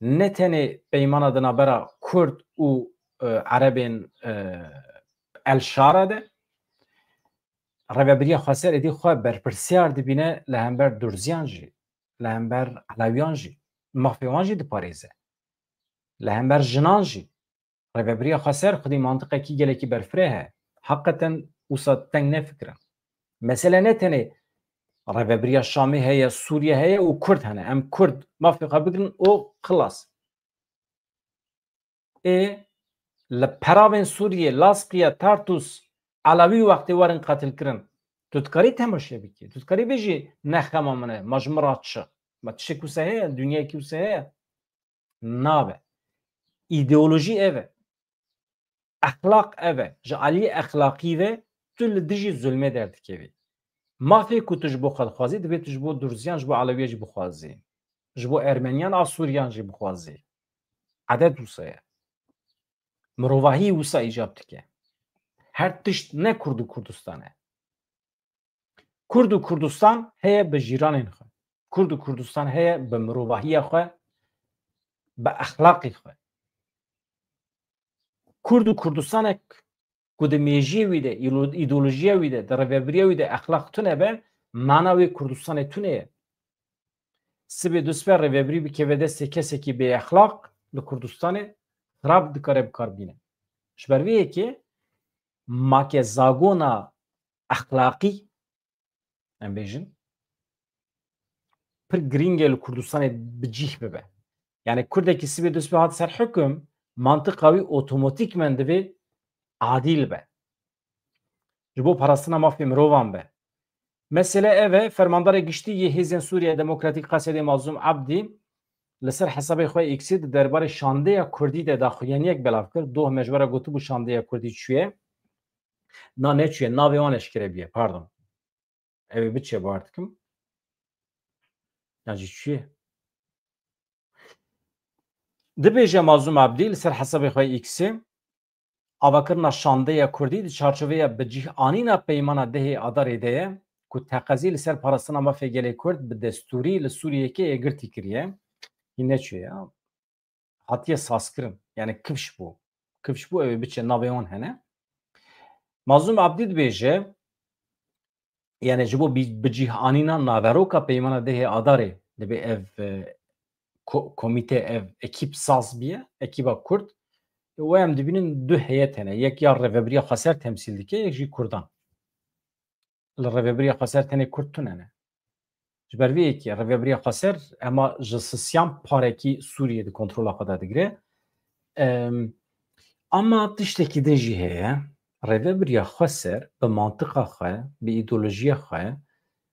Ne tenê peymana di navbera Kurd û, e, Erebên, e, El Şara de, Rêvebiriya Xweser êdî xwe berpirsiyar dibîne li hember Durziyan jî, li hember Elewiyan jî, mafê wan jî diparêze. Li hember jinan jî. Rêvebiriya Xweser xwedî mantiqekî gelekî berfireh e. Heqeten wisa teng nefikirin. Mesele ne tenê Rêvebiriya Şamê heye, Sûriye heye û Kurd hene. Em Kurd mafê xwe bigirin û xilas. Ê, li peravên Sûriyê, Laskiye, Tartus, Elewî wextê werin qetilkirin, tu dikarî temaşe bikî. Tu dikarî bêjî ne xema min e, ma ji min re çi? Ma tiştek wisa heye? Dinyayekî wisa heye? Nabe. Îdeolojî ev e. Exlaq ev e. Ji aliyê exlaqî ve tu li dijî zulmê derdikevî. Mafê ku tu ji bo xwe dixwazî, divê tu ji bo Durziyan, ji bo Elewiya jî bixwazî. Ji bo Ermeniyan a Sûriyan jî bixwazî. Edet wisa ye. Mirovahî wisa îcab dike. Her tişt ne Kurd û Kurdistan e. Kurd û Kurdistan heye bi jîranên xwe. Kurd û Kurdistan heye bi mirovahiya xwe, bi exlaqê xwe. Kurd û Kurdistanek ku di mêjiyê wî de, îlo-, îdeolojiya wî de, di rêvebiriya wî de exlaq tune be, mana wê Kurdistanê tune ye. Sibê dusper rêvebirî bikeve destê kesekî bêexlaq li Kurdistanê xirab dikare bi kar bîne. Ji ber vê yekê make zagona exlaqî, em bêjin, pir girîng e li Kurdistanê bi cîh bibe. Yani Kurdekî sibê dusper hat ser hukum, mantiqa wî otomatîkmen divê adîl be. Ji bo parastina mafê mirovan be. Mesele ev e, Fermandarê Giştî yê Hêzên Sûriye Demokratîk Qesedê Mazlûm Abdî li ser hesabê xwe X-ê di derbarê şandeya Kurdî de daxuyaniyek belav kir. Doh me ji we re gotibû şandeya Kurdî çûye. Na neçûye, navê wan eşkere bûye, pardon. Ew ê biçe, bawer dikim. Yan jî çûye. Dibêje Mazlûm Abdî li ser hesabê xwe X-ê, avakirina şandeya Kurdî di çarçoveya bicîhanîna peymana dehê Adarê de ye ku teqezî li ser parastina mafê gelê Kurd bi destûrî li Sûriyeyekê yekgirtî kiriye. Hîn neçûye ya. Hatiye sazkirin. Yani kifş bû. Kifş bû, ew ê biçe, navê wan hene. Mazlûm Abdî dibêje, yani ji bo bi-, bicîhanîna naveroka peymana dehê Adarê divê ev, e, ko-, komîte, ev ekîp saz biye, ekîba Kurd. We em dibînin du heyet hene. Yek ya Rêvebiriya Xweser temsîl dike, yek jî Kurdan. Li Rêvebiriya Xweser tenê Kurd tune ne. Ji ber vê yekê Rêvebiriya Xweser hema ji sisiyan parekî Sûriyê di kontrola xwe de digire. Em, ama tiştekî din jî heye. Rêvebiriya Xweser bi mantiqa xwe, bi îdeolojiya xwe,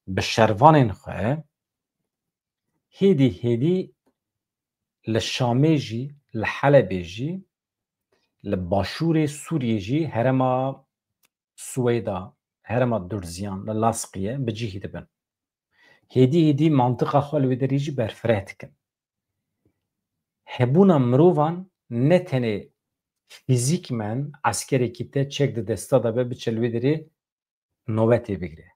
bi şervanên xwe hêdî hêdî li Şamê jî, li Helebê jî, li başûrê Sûriyê jî herêma Siweyda, herêma Durziyan, li Laskiye bi cihî dibin. Hêdî hêdî mantiqa xwe li wê derê jî berfireh dikin. Hebûna mirovan ne tenê fîzîkmen eskerekî te çek di desta de be biçe li wê derê nobetê bigire.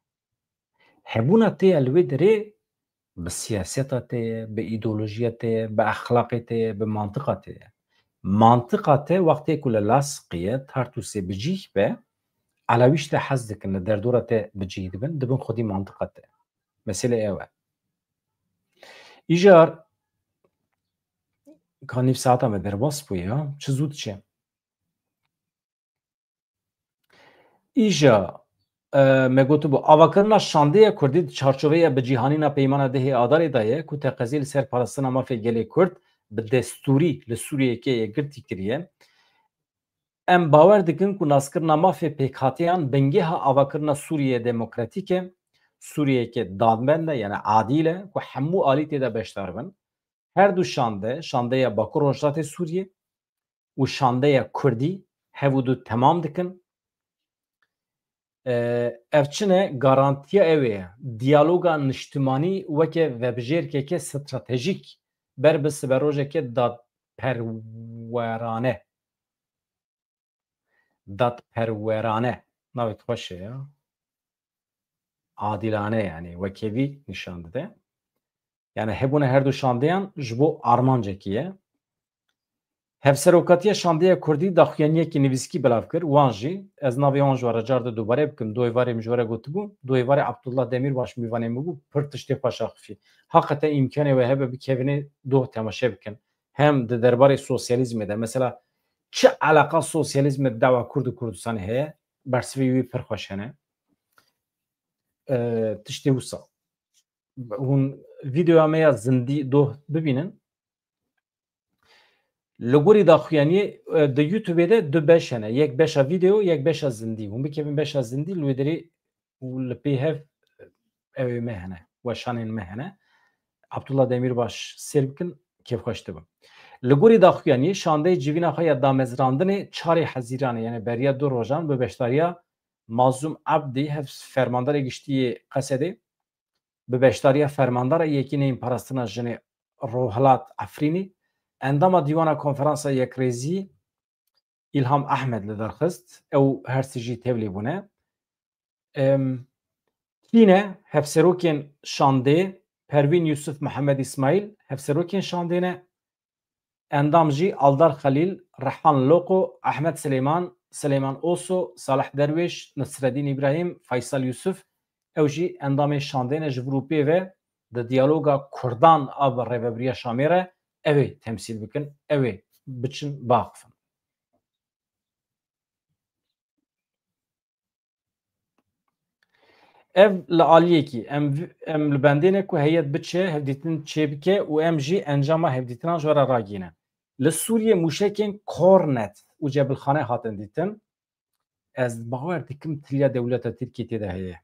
Hebûna te ye li wê derê bi siyaseta te ye, bi îdeolojiya te ye, bi exlaqê te ye, bi mantiqa te ye. Mantiqa te wextê ku li Laskiye, Tartûsê bi cih be, Elewî ji te hez dikin, li derdora te bi cih dibin, dibin xwedî mantiqa te. Mesele ew e. Îcar ka nîv saeta me derbas bûye, çi zû diçe. Îja, e, me gotibû, avakirina şandeya Kurdî di çarçoveya bicîhanîna Peymana dehê Adarê de ye ku teqezî li ser parastina mafê gelê Kurd bi destûrî li Sûriyeyekê yekgirtî kiriye. Em bawer dikin ku naskirina mafê pêkhateyan bingeha avakirina Sûriye demokratîk e, Sûriyeyeke dadmend e, yani adîl e, ku hemû alî tê de beşdar bin. Her du şande, şandeya Bakur Rojhilatê Sûriyê û şandeya Kurdî, hev û du temam dikin. E, ev çi ne? Garantiya ew ê ye. Diyaloga niştimanî weke vebijêrkeke stratejîk ber bi siberojeke dadperwerane. Dadperwerane. Navê xweş e ya. Adilane, yani wekevî nîşan dide. Yani hebûna her du şandeyan ji bo armancekî ye. Hevserokatiya Şandeya Kurdî daxuyaniyekî nivîskî belav kir. Wan jî, ez navê wan ji we re car di dubare bikim, du êvarê min ji we re gotibû, du êvarê Abdullah Demîrbaş mîvanê min bû, pir tiştê xweş axifî. Haqete îmkanê we hebe bikevine doh temaşe bikin. Hem di derbarê sosyalîzmê de, mesela çi eleqa sosyalîzmê dawa Kurd û Kurdistanê heye, bersivê wî pir xweş hene. E, tiştê wisa. Hûn vîdeoya me ya zindî doh bibînin. Li gorî daxuyaniyê, e, di YouTube de du beş hene. Yek beşa vîdeo, yek beşa zindî. Hûn bikevin beşa zindî, li wê derê û li pê hev ew ê me hene, weşanên me hene. Abdullah Demîrbaş sêr bikin, kêfxweş dibin. Li gorî daxuyaniyê, şandeyê civîna xwe ya damezrandinê çarê Hezîranê, yani beriya du rojan, bi beşdariya Mazlûm Ebdî, hev-, fermandarê giştî yê Qesedê, bi beşdariya fermandara Yekîneyên Parastina Jinê Rojhilat Efrînê, endama Dîwana Konferansa Yekrêzî Îlham Ehmed li derxist. Ew her sê jî tevlî bûne. Em, kî ne? Hevserokên şandê, Pervîn Yusuf, Mihemed Îsmaîl, hevserokên şandê ne. Endam jî Aldar Xelîl, Rehan Loko, Ehmed Silêman, Silêman Oso, Salih Derwêş, Nisredîn Îbrahîm, Faysal Yusuf, ew jî endamên şandê ne, ji vir û pê ve di diyaloga Kurdan a bi Rêvebiriya Şamê re ew ê temsîl bikin, ew ê biçin biaxifin. Ev li aliyekî, em, em li bendê ne ku heyet biçe, hevdîtin çêbike û em jî encama hevdîtinan ji we re ragihînin. Li Sûriyê mûşekên Kornet û Cebilxane hatin dîtin. Ez bawer dikim tiliya dewleta Tirkiyê tê de heye.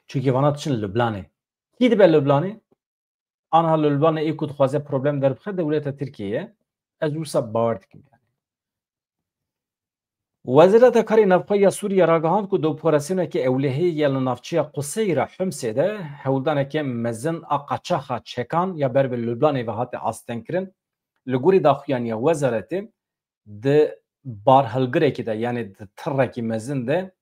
Çunkî vana diçin Lubnanê. Kî dibe Lubnanê? Anha li Lubnanê ê ku dixwaze problem derbixe dewleta Tirkiyê ye. Ez wisa bawer dikim yani. Wezareta Karê Navxwe ya Sûriye ragihand ku di operasyoneke ewlehiyê ya li navçeya Quseyra Humsê de hewldaneke mezin a qaçaxa çekan ya ber bi Lubnanê ve hate astengkirin. Li gorî daxuyaniya wezaretê, di barhilgirekî de, yani di tirekî mezin de,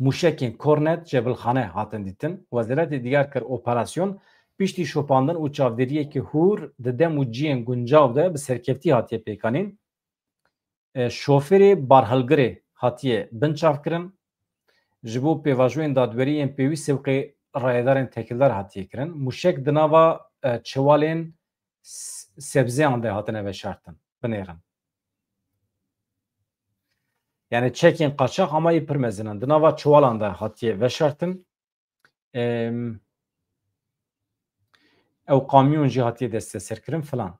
mûşekên Kornet Cebilxane hatin dîtin. Wezaretê diyar kir, operasyon piştî şopandin û çavdêriyekî hûr di dem û cihên guncav de bi serkeftî hatiye pêkanîn. E, şofêrê barhilgirê hatiye binçavkirin. Ji bo pêvajoyên dadwerî yên pêwîst sewqê rayedarên têkildar hatiye kirin. Mûşek di nava, e, çewalên s-, sebzeyan de hatine veşartin, binêrin. Yani çekên qaçax ama yê pir mezin in. Di nava çiwalan de hatiye veşartin. Em, ew kamyon jî hatiye desteserkirin filan.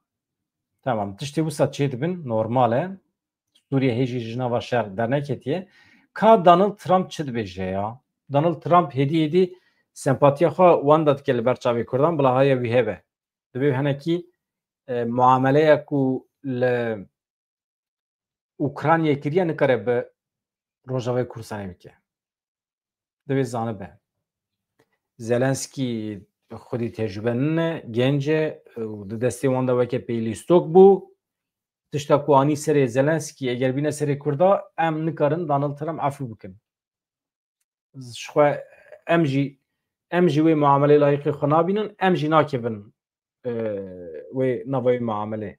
Tamam, tiştê wisa çêdibin, normal e. Sûriye hê jî ji nava şer derneketiye. Ka Donald Trump çi dibêje ya? Donald Trump hêdî hêdî sempatiya xwe wenda dike li ber çavê Kurdan, bila haya wî hebe. Divê hinekî, e, muameleya ku li Ukraynayê kiriye nikare bi Rojavayê Kurdistanê bike. Divê zanibe. Zelenskî xwedî tecrube nine, genc e û di destê wan de weke peylîstok bû. Tişta ku anî serê Zelenskî, eger bîne serê Kurda, em nikarin Donald Trump efû bikin. Ji xwe em jî, em jî wê muamelê layiqê xwe nabînin, em jî nakevin, e, wê nava wê muamelê.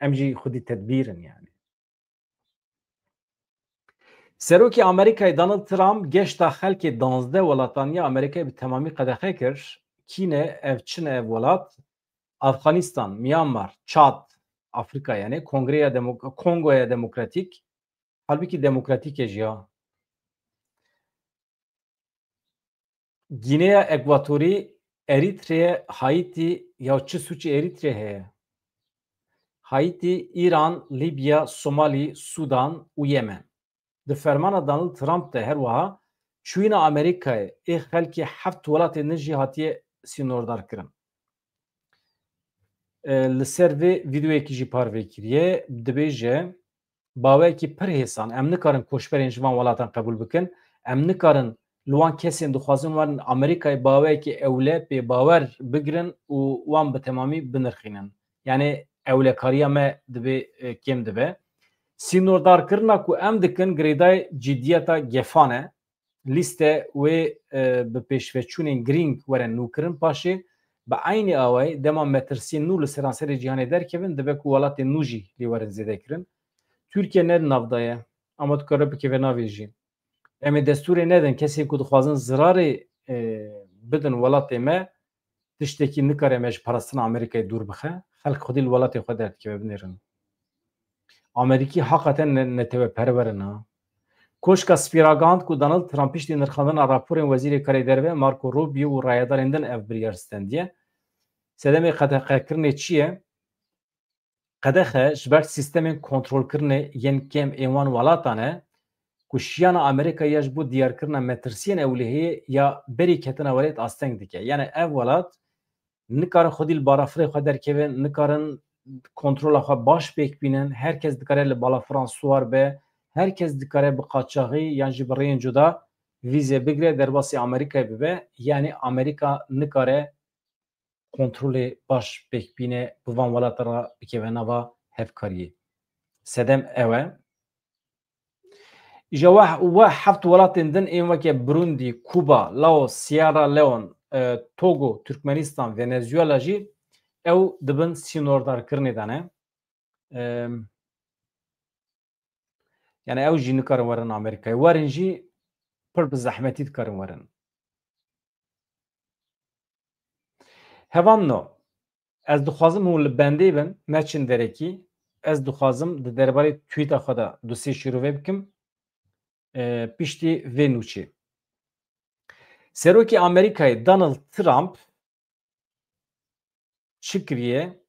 Em jî xwedî tedbîr in yani. Serokê Amerîkayê Donald Trump geşta xelkê danzdeh welataniya Amerîkayê bi temamî qedexe kir. Kî ne ev, çi ne ev welat? Afganistan, Myanmar, Çad, Afrîka yani, Kongreya Demok-, Kongoya Demokratîk, halbikî demokratîk e jî ya. Gîneya Ekwatorî, Erîtreye, Haîtî, ya çi sûcê Erîtreye heye? Haîtî, Îran, Lîbya, Somalî, Sûdan û Yemen. Di fermana Donald Trump de her wiha çûyîna Amerîkayê ê xelkê heft welatên din jî hatiye sînordarkirin. E, li ser vê vîdeoyekî jî parve kiriye, dibêje, baweyekî pir hêsan. Em nikarin koçberên ji van welatan qebûl bikin. Em nikarin li wan kesên dixwazin werin Amerîkayê baweyekî ewle pê bawer bigirin û wan bi temamî binirxînin. Yani ewlekariya me dibê, e, kêm dibe. Sînordarkirina ku em dikin girêdayî ciddiyeta gefan e. Lîste wê, e, bi pêşveçûnên girîng were nûkirin paşê. Bi eynî awayî dema metirsiyên nû li seranserê cîhanê derkevin, dibe ku welatên nû jî lê werin zêdekirin. Tirkiye ne di nav de ye, ama dikare bikeve navê jî. Em ê destûrê nedin kesên ku dixwazin zirarê, e, bidin welatê me, tiştekî nikare me ji parastina Amerîkayê dûr bixe. Xelk xwedî li welatê xwe derdikeve, binêrin. Amerîkî heqeten ne-, neteweperwer in ha. Koşka Spî ragihand ku Donald Trump piştî nirxandina raporên Wezîrê Karê Derve Marco Rubio û rayedarên din ev biryar stendiye. Sedemê qedexekirinê çi ye? Qedexe ji ber sîstemên kontrolkirinê yên kêm ên wan welatan e ku şiyana Amerîka ya ji bo diyarkirina metirsiyên ewlehiyê ya berî ketina welêt asteng dike. Yani ev welat nikarin xwedî li balafirê xwe derkevin, nikarin kontrola xwe baş pêk bînin. Her kes dikare li balafiran siwar be, her kes dikare bi qaçaxî yan jî bi rêyên cuda vîze bigire, derbasî Amerîkayê bibe. Yani Amerîka nikare kontrolê baş pêk bîne, bi van welatan re bikeve nava hevkariyê. Sedem ew e. Îja we, we heft welatên din ên weke Burundi, Kuba, Laos, Sierra Leone, e, Togo, Türkmenistan, Venezuela jî ew di bin sînordarkirinê de ne. Em, yani ew jî nikarin werin Amerîkayê. Werin jî pir bi zehmetî dikarin werin. Hevalno, ez dixwazim hûn li bendê bin, neçin derekî. Ez dixwazim di derbarê tweeta xwe de du sê şîrove bikim. E, piştî vê nûçê. Serokê Amerîkayê Donald Trump çi kiriye?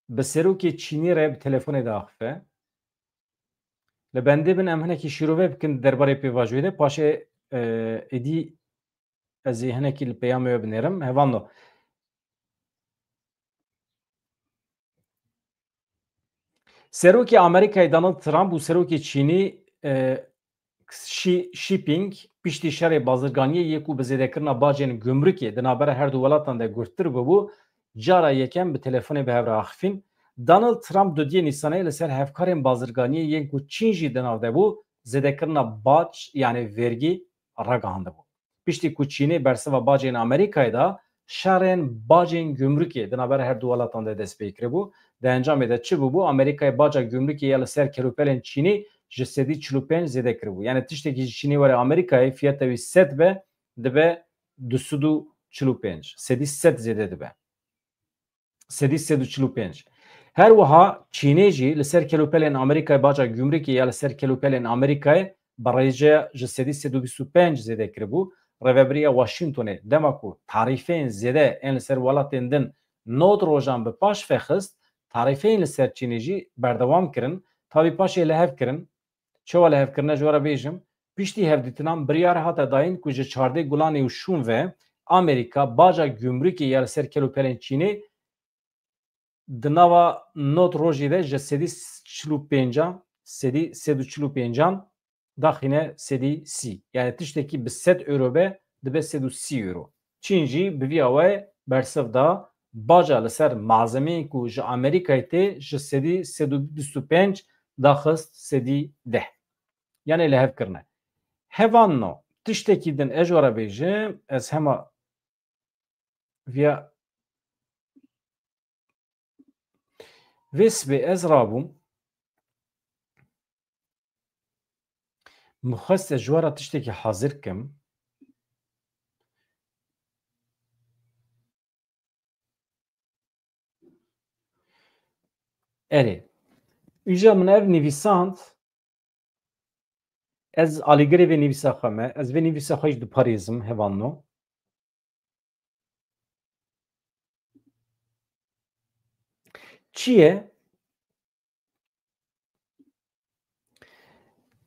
Bi serokê Çînê re bi telefonê diaxife. Li bendê bin em hinekî şîrove bikin derbarê pêvajoyê de. Paşê, e, êdî ez ê hinekî li peyamê we binêrim. Hevalno. Serokê Amerîkayê Donald Trump û serokê Çînî, e, Xi Jinping piştî şerê bazirganiyê yê ku bi zêdekirina bacên gumrukê di navbera her du welatan de gurttir bûbû, cara yekem bi telefonê bi hev re axifîn. Donald Trump dudiyê Nîsanê li ser hevkarên bazirganiyê yên ku Çîn jî di nav de bû, zêdekirina bac, yani vergî, ragihandibû. Piştî ku Çînê bersiva bacên Amerîkayê da, şerên bacên gumrukê di navbera her du welatan de dest pê kiribû. Di encamê de çi bûbû? Amerîkayê baca gumrukê ya li ser kelûpelên Çînê ji sedî çil û pênc zêde kiribû. Yani tiştekî ji Çînê were Amerîkayê, fiyata wî sed be, dibe du sed û çil û pênc. Sedî sed zêde dibe. Sedî sed û çil û pênc. Her wiha Çînê jî li ser kelûpelên Amerîkayê baca gumrukê ya li ser kelûpelên Amerîkayê bi rêjeya ji sedî sed û bîst û pênc zêde kiribû. Rêvebiriya Washingtonê dema ku tarîfeyên zêde ên li ser welatên din nod rojan bi paş vexist, tarîfeyên li ser Çînê jî berdewam kirin. Tabî paşê li hev kirin. Çawa li hev kirine ji we re bêjim, piştî hevdîtinan biryar hate dayîn ku ji çardeh Gulanê û şûn ve Amerîka baca gumrukê ya li ser kelûpelên Çînê di nava nod rojê de ji sedî çil û pêncan, sedî sed û çil û pêncan daxîne sedî sî. Yani tiştekî bi sed euro be, dibe sed û sî euro. Çîn jî bi vî awayê bersiv da, baca li ser malzemeyên ku ji Amerîkayê tê ji sedî sed û bîst û pênc daxist sedî deh. Yani li hev kirine. Hevalno, tiştekî din ez ji we re bêjim, ez hema viya vê sibê ez rabûm. Min xwest ez ji we re tiştekî hazir kim. Erê. Îja min ev nivîsand, ez alîgirê vê nivîsa xwe me, ez vê nivîsa xwe jî diparêzim, hevalno. Çi ye?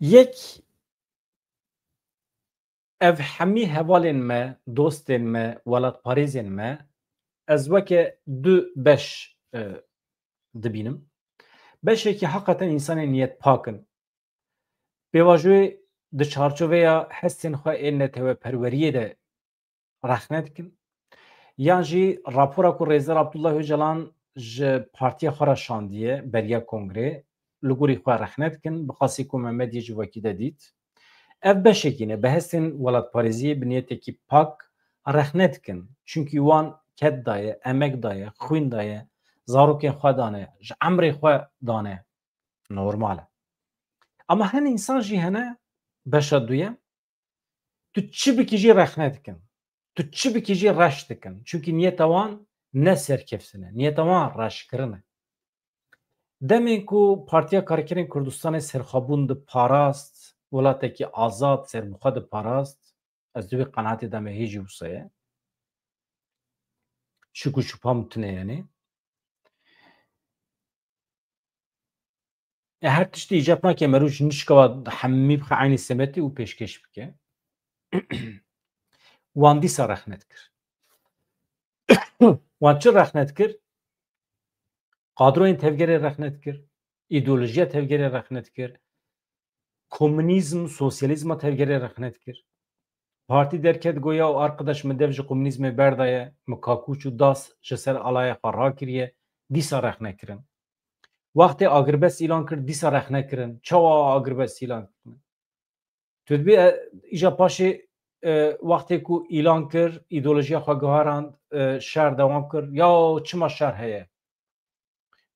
Yek, ev hemî hevalên me, dostên me, welatparêzên me, ez weke du beş, e, dibînim. Beşekî heqeten însanên niyet pak in. Pêvajoyê di çarçoveya hestên xwe ên netewperweriyê de rexne dikin. Yan jî rapora ku Rêzdar Abdullah Ocalan ji partiya xwe re şandiye beriya kongrê, li gorî xwe rexne dikin, bi qasî ku me medyê civakî de dît. Ev beşekî ne, bi hestên welatparêziyê bi niyetekî pak rexne dikin. Çunkî wan ked daye, emek daye, xwîn daye, zarokên xwe dane, ji emrê xwe dane. Normal e. Ama hin însan jî hene, beşa duyem, tu çi bikî jî rexne dikin. Tu çi bikî jî reş dikin. Çunkî niyeta wan ne serkeftin e. Niyeta wan reşkirin e. Demên ku Partiya Karkerên Kurdistanê serxwebûn diparast, welatekî azad serbixwe diparast, ez di wê qenaetê de me hê jî wisa ye. Şik û şupa min tune, yanî. E, her tiştî îcab nake merû ji nişkava hemî bixe eynî semetî û pêşkêş bike. Wan dîsa rexne dikir. Wan çi rexne dikir? Qadroyên tevgerê rexne dikir. Îdeolojiya tevgerê rexne dikir. Komunîzm, sosyalîzma tevgerê rexne dikir. Partî derket, goya û arqedaş min dev ji komunîzmê berdaye, min kakûç û das ji ser alaya xwe rakiriye, dîsa rexne kirin. Wextê agirbest îlan kir, dîsa rexne kirin. Çawa agirbest îlan kirin? Tu dibî, e, îja paşê, e, wextê ku îlan kir, îdeolojiya xwe guherand, e, şer dewam kir. Ya çima şer heye?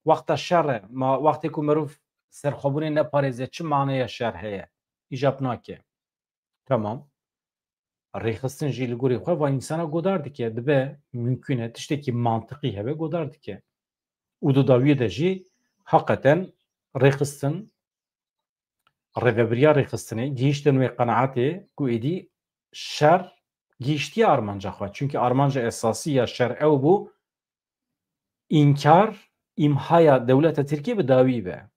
Wexta şer e, ma wextê ku merov serxwebûnê neparêze, çi maneya şer heye? Îcab nake. Tamam. Rêxistin jî li gorî xwe va însana godar dike, dibe mumkun e, tiştekî mantiqî hebe godar dike. Û di dawiyê de jî heqeten rêxistin, rêvebiriya rêxistinê gihîştin wê qenaetê ku êdî şer gihîştiye armanca xwe. Çunkî armanca esasî ya şer ew bû, înkar, îmhaya dewleta Tirkiyê bi dawî be.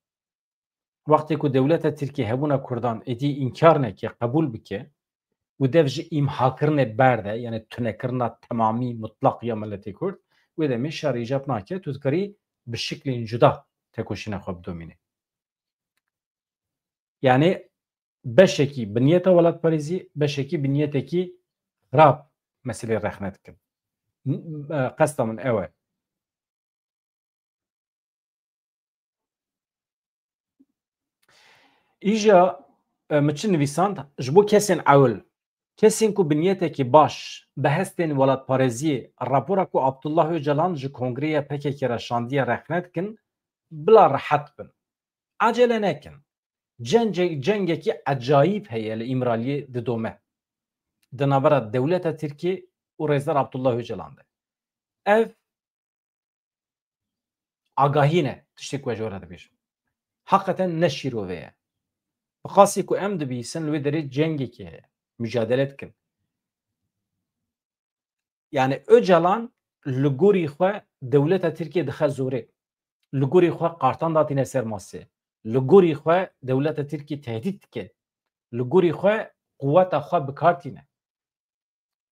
Wextê ku dewleta Tirkiyê hebûna Kurdan êdî înkar neke, qebûl bike û dev ji îmhakirinê berde, yani tunekirina temamî, mutlaq ya miletê Kurd, wê demê şer îcab nake, tu dikarî bi şiklên cuda tekoşîna xwe bidomîne. Yani beşekî bi niyeta welatparêzî, beşekî bi niyetekî xirab meselê rexne dikin. N-, e, qesta min ew e. Îja, e, min çi nivîsand? Ji bo kesên ewil, kesên ku bi niyetekî baş, bi hestên welatparêziyê, rapora ku Abdullah Ocalan ji Kongreya P K K re şandiye rexne dikin, bila rehet bin. Acele nekin. Cence-, cengekî ecayîb heye li Îmraliyê didome. Di navbera dewleta Tirkiyê û Rêzdar Abdullah Ocalan de. Ev agahî ne, tiştê ku ez ji we re dibêjim. Heqeten ne şîrove ye. Bi qasî ku em dibihîsin, li wê derê cengekê heye. Mucadele dikin. Yani Ocalan li gorî xwe dewleta Tirkiyê dixe zorê. Li gorî xwe qartan datîne ser masê. Li gorî xwe dewleta Tirkiyê tehdît dike. Li gorî xwe quweta xwe bi kar tîne.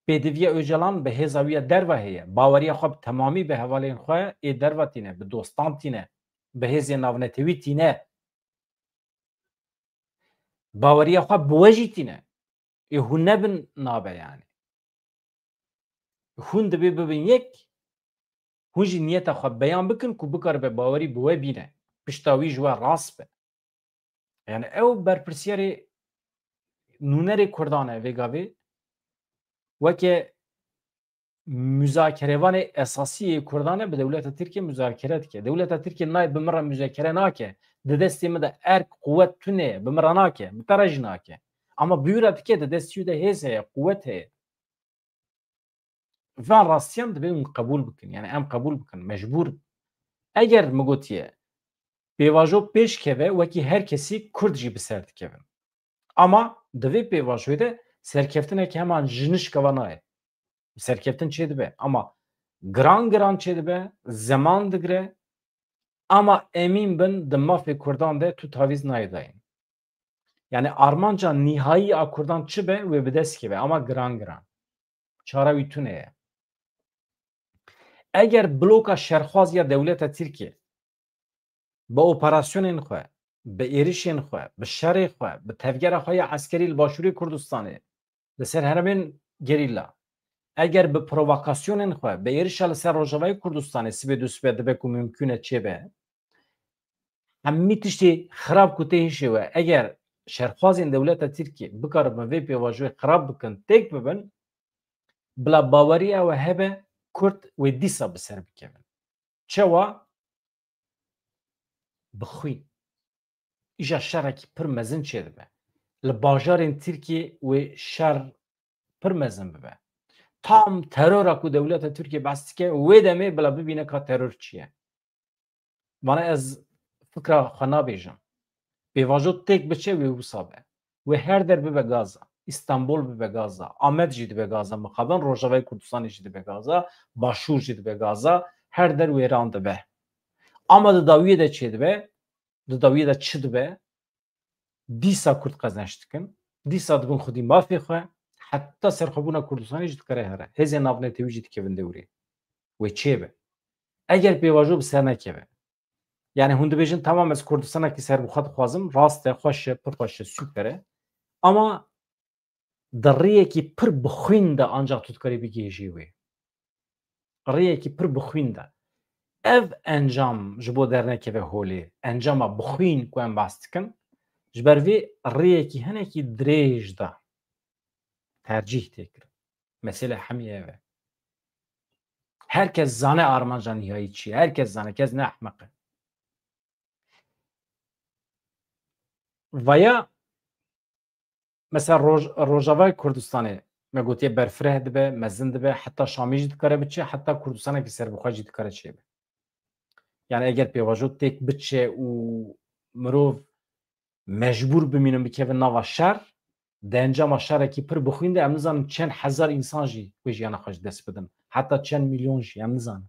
Pêdiviya Ocalan bi hêza wî ya derve heye. Baweriya xwe bi temamî bi hevalên xwe ê derve tîne, bi dostan tîne, bi hêzên navnetewî tîne. Baweriya xwe bi we jî tîne. Ê hûn nebin nabe yani. Hûn dibê bibin yek, hûn jî niyeta xwe beyan bikin ku bikaribe bawerî bi we bîne. Pişta wî ji we rast be. Yani ew berpirsiyarê nûnerê Kurdan e vê gavê. Weke muzakerevanê esasî yê Kurdan e, bi dewleta Tirkiye muzakere dike. Dewleta Tirkiye nayê bi min re muzakere nake. Di destê min de erk, quwet tune ye, bi min re nake. Bi te re jî nake. Ama bi wî re dike, di destê wî de hêz heye, quwet heye. Van rastiyan divê hûn qebûl bikin. Yani em qebûl bikin. Mecbûr. Eger min gotiye, pêvajo pêş keve, wekî her kesî Kurd jî bi ser dikevin. Ama di vê pêvajoyê de serkeftineke heman ji nişkava nayê. Serkeftin çêdibe. Ama giran giran çêdibe, zeman digire. Ama emîn bin di mafê Kurdan de tu tavîz nayê dayîn. Yani armanca nîhayî a Kurdan çi be, wê bi dest keve. Ama giran giran. Çara wî tune ye. Eger bloka şerxwaz ya dewleta Tirkiye bi operasyonên xwe, bi êrişên xwe, bi şerê xwe, bi tevgera xwe ya eskerî li Başûrê Kurdistanê, li ser herêmên gerîla, eger bi provokasyonên xwe, bi êrişa li ser Rojavayê Kurdistanê sibê dû sibe dibe ku mimkûn e çêbe, hemî tiştê xirab ku tê hişê we, eger şerxwazên dewleta Tirkiyê bikaribin vê pêvajoyê xirab bikin, têk bibin, bila bawerî ew hebe Kurd wê dîsa bi ser bikevin. Çawa? Bi xwîn. Îja şerekî pir mezin çêdibe. Li bajarên Tirkiyê wê şer pir mezin bibe. Tam terora ku dewleta Tirkiyê behs dike, wê demê bila bibîne ka teror çi ye. Vana ez fikra xwe nabêjim. Pêvajo têk biçe wê wisa be. Wê her der bibe Gaza. Îstanbul bibe Gaza. Amed jî dibe Gaza. Mixabin Rojavayê Kurdistanê jî dibe Gaza. Başûr jî dibe Gaza. Her der wêran dibe. Ama di dawiyê de çêdibe, di dawiyê de çi dibe? Dîsa Kurd qezenç dikin. Dîsa dibin xwedî mafê xwe. Heta serxwebûna Kurdistanê jî dikare here. Hêzên navnetewî jî dikevin dewrê. Wê çê be. Eger pêvajo bi ser nekeve. Yani hûn dibêjin, tamam, ez Kurdistanekî serbixwe dixwazim. Rast e, xweş e, pir xweş e, super e. Ama di rêyekî pir bi xwîn de ancaq tu dikarî bigihêjî wê. Rêyekî pir bi xwîn de. Ev encam ji bo dernekeve holê, encama bi xwîn ku em behs dikin, ji ber vê rêyekî hinekî dirêj de tercîh tê kirin. Mesele hemî ev e. Her kes zane armanca nihayî çi ye. Her kes zane, kes ne ehmeq e. Vaya mesela Roj-, Rojavayê Kurdistanê me gotiye berfireh dibe, mezin dibe, heta Şamê jî dikare biçe, heta Kurdistanekî serbixwe jî dikare çêbe. Yani eger pêvajo têk biçe û mirov mecbûr bimînin bikevin nava şer, di encama şerekî pir bixwîn de em nizanin çend hezar însan jî wê jiyana xwe ji dest bidin. Heta çend milyon jî em nizanin.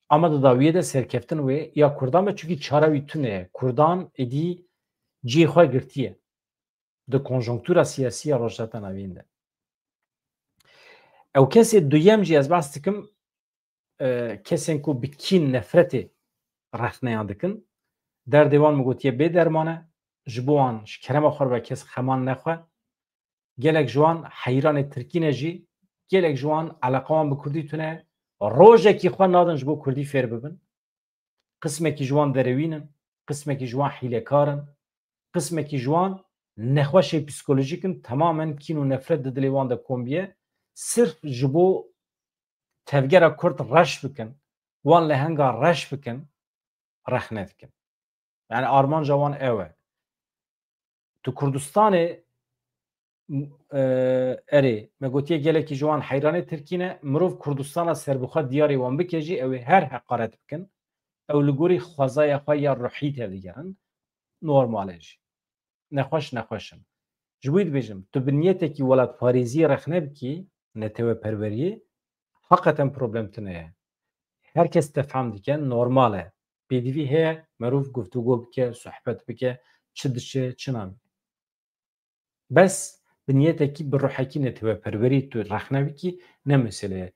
Ama di dawiyê de serkeftin wê ya Kurdan be, çunkî çara wî tune ye. Kurdan êdî cihê xwe girtiye. Di konjonktura siyasî ya Rojhilata Navîn de. Ew kesê duyem jî ez behs dikim, e, kesên ku bi kîn nefretê rexneyan dikin. Derdê wan min gotiye bê derman e. Ji bo wan, ji kerema xwe re kes xeman nexwe. Gelek ji wan heyranê tirkî ne jî, gelek ji wan eleqa wan bi kurdî tune, rojekî xwe nadin ji bo kurdî fêr bibin. Qismekî ji wan derewîn in, qismekî ji wan hîlekar in, qismekî ji wan nexweşê psîkolojîk in, temamen kîn û nefret di dilê wan de kom biye, sirf ji bo tevgera kurd reş bikin, wan lehenga reş bikin, rexne dikin. Yani armanca wan ew e. Tu Kurdistanê, m-, e, erê, me gotiye gelekî ji wan heyranê tirkî ne, mirov Kurdistana serbixwe diyarê wan bike jî, ew ê her heqaret bikin. Ew li gorî xwezaya xwe ya ruhî tevdigerin. Normal e jî. Nexweş, nexweş in. Ji bo wî dibêjim, tu bi niyetekî welatparêziyê rexne bikî, neteweperweriyê, heqeten problem tune ye. Her kes te fehm dike, normal e. Pêdivî heye, merov guftûgo bike, sohbet bike, çi diçe, çi nayê. Bes bi niyetekî, bi ruhekî neteweperwerî tu rexne bikî, ne mesele ye.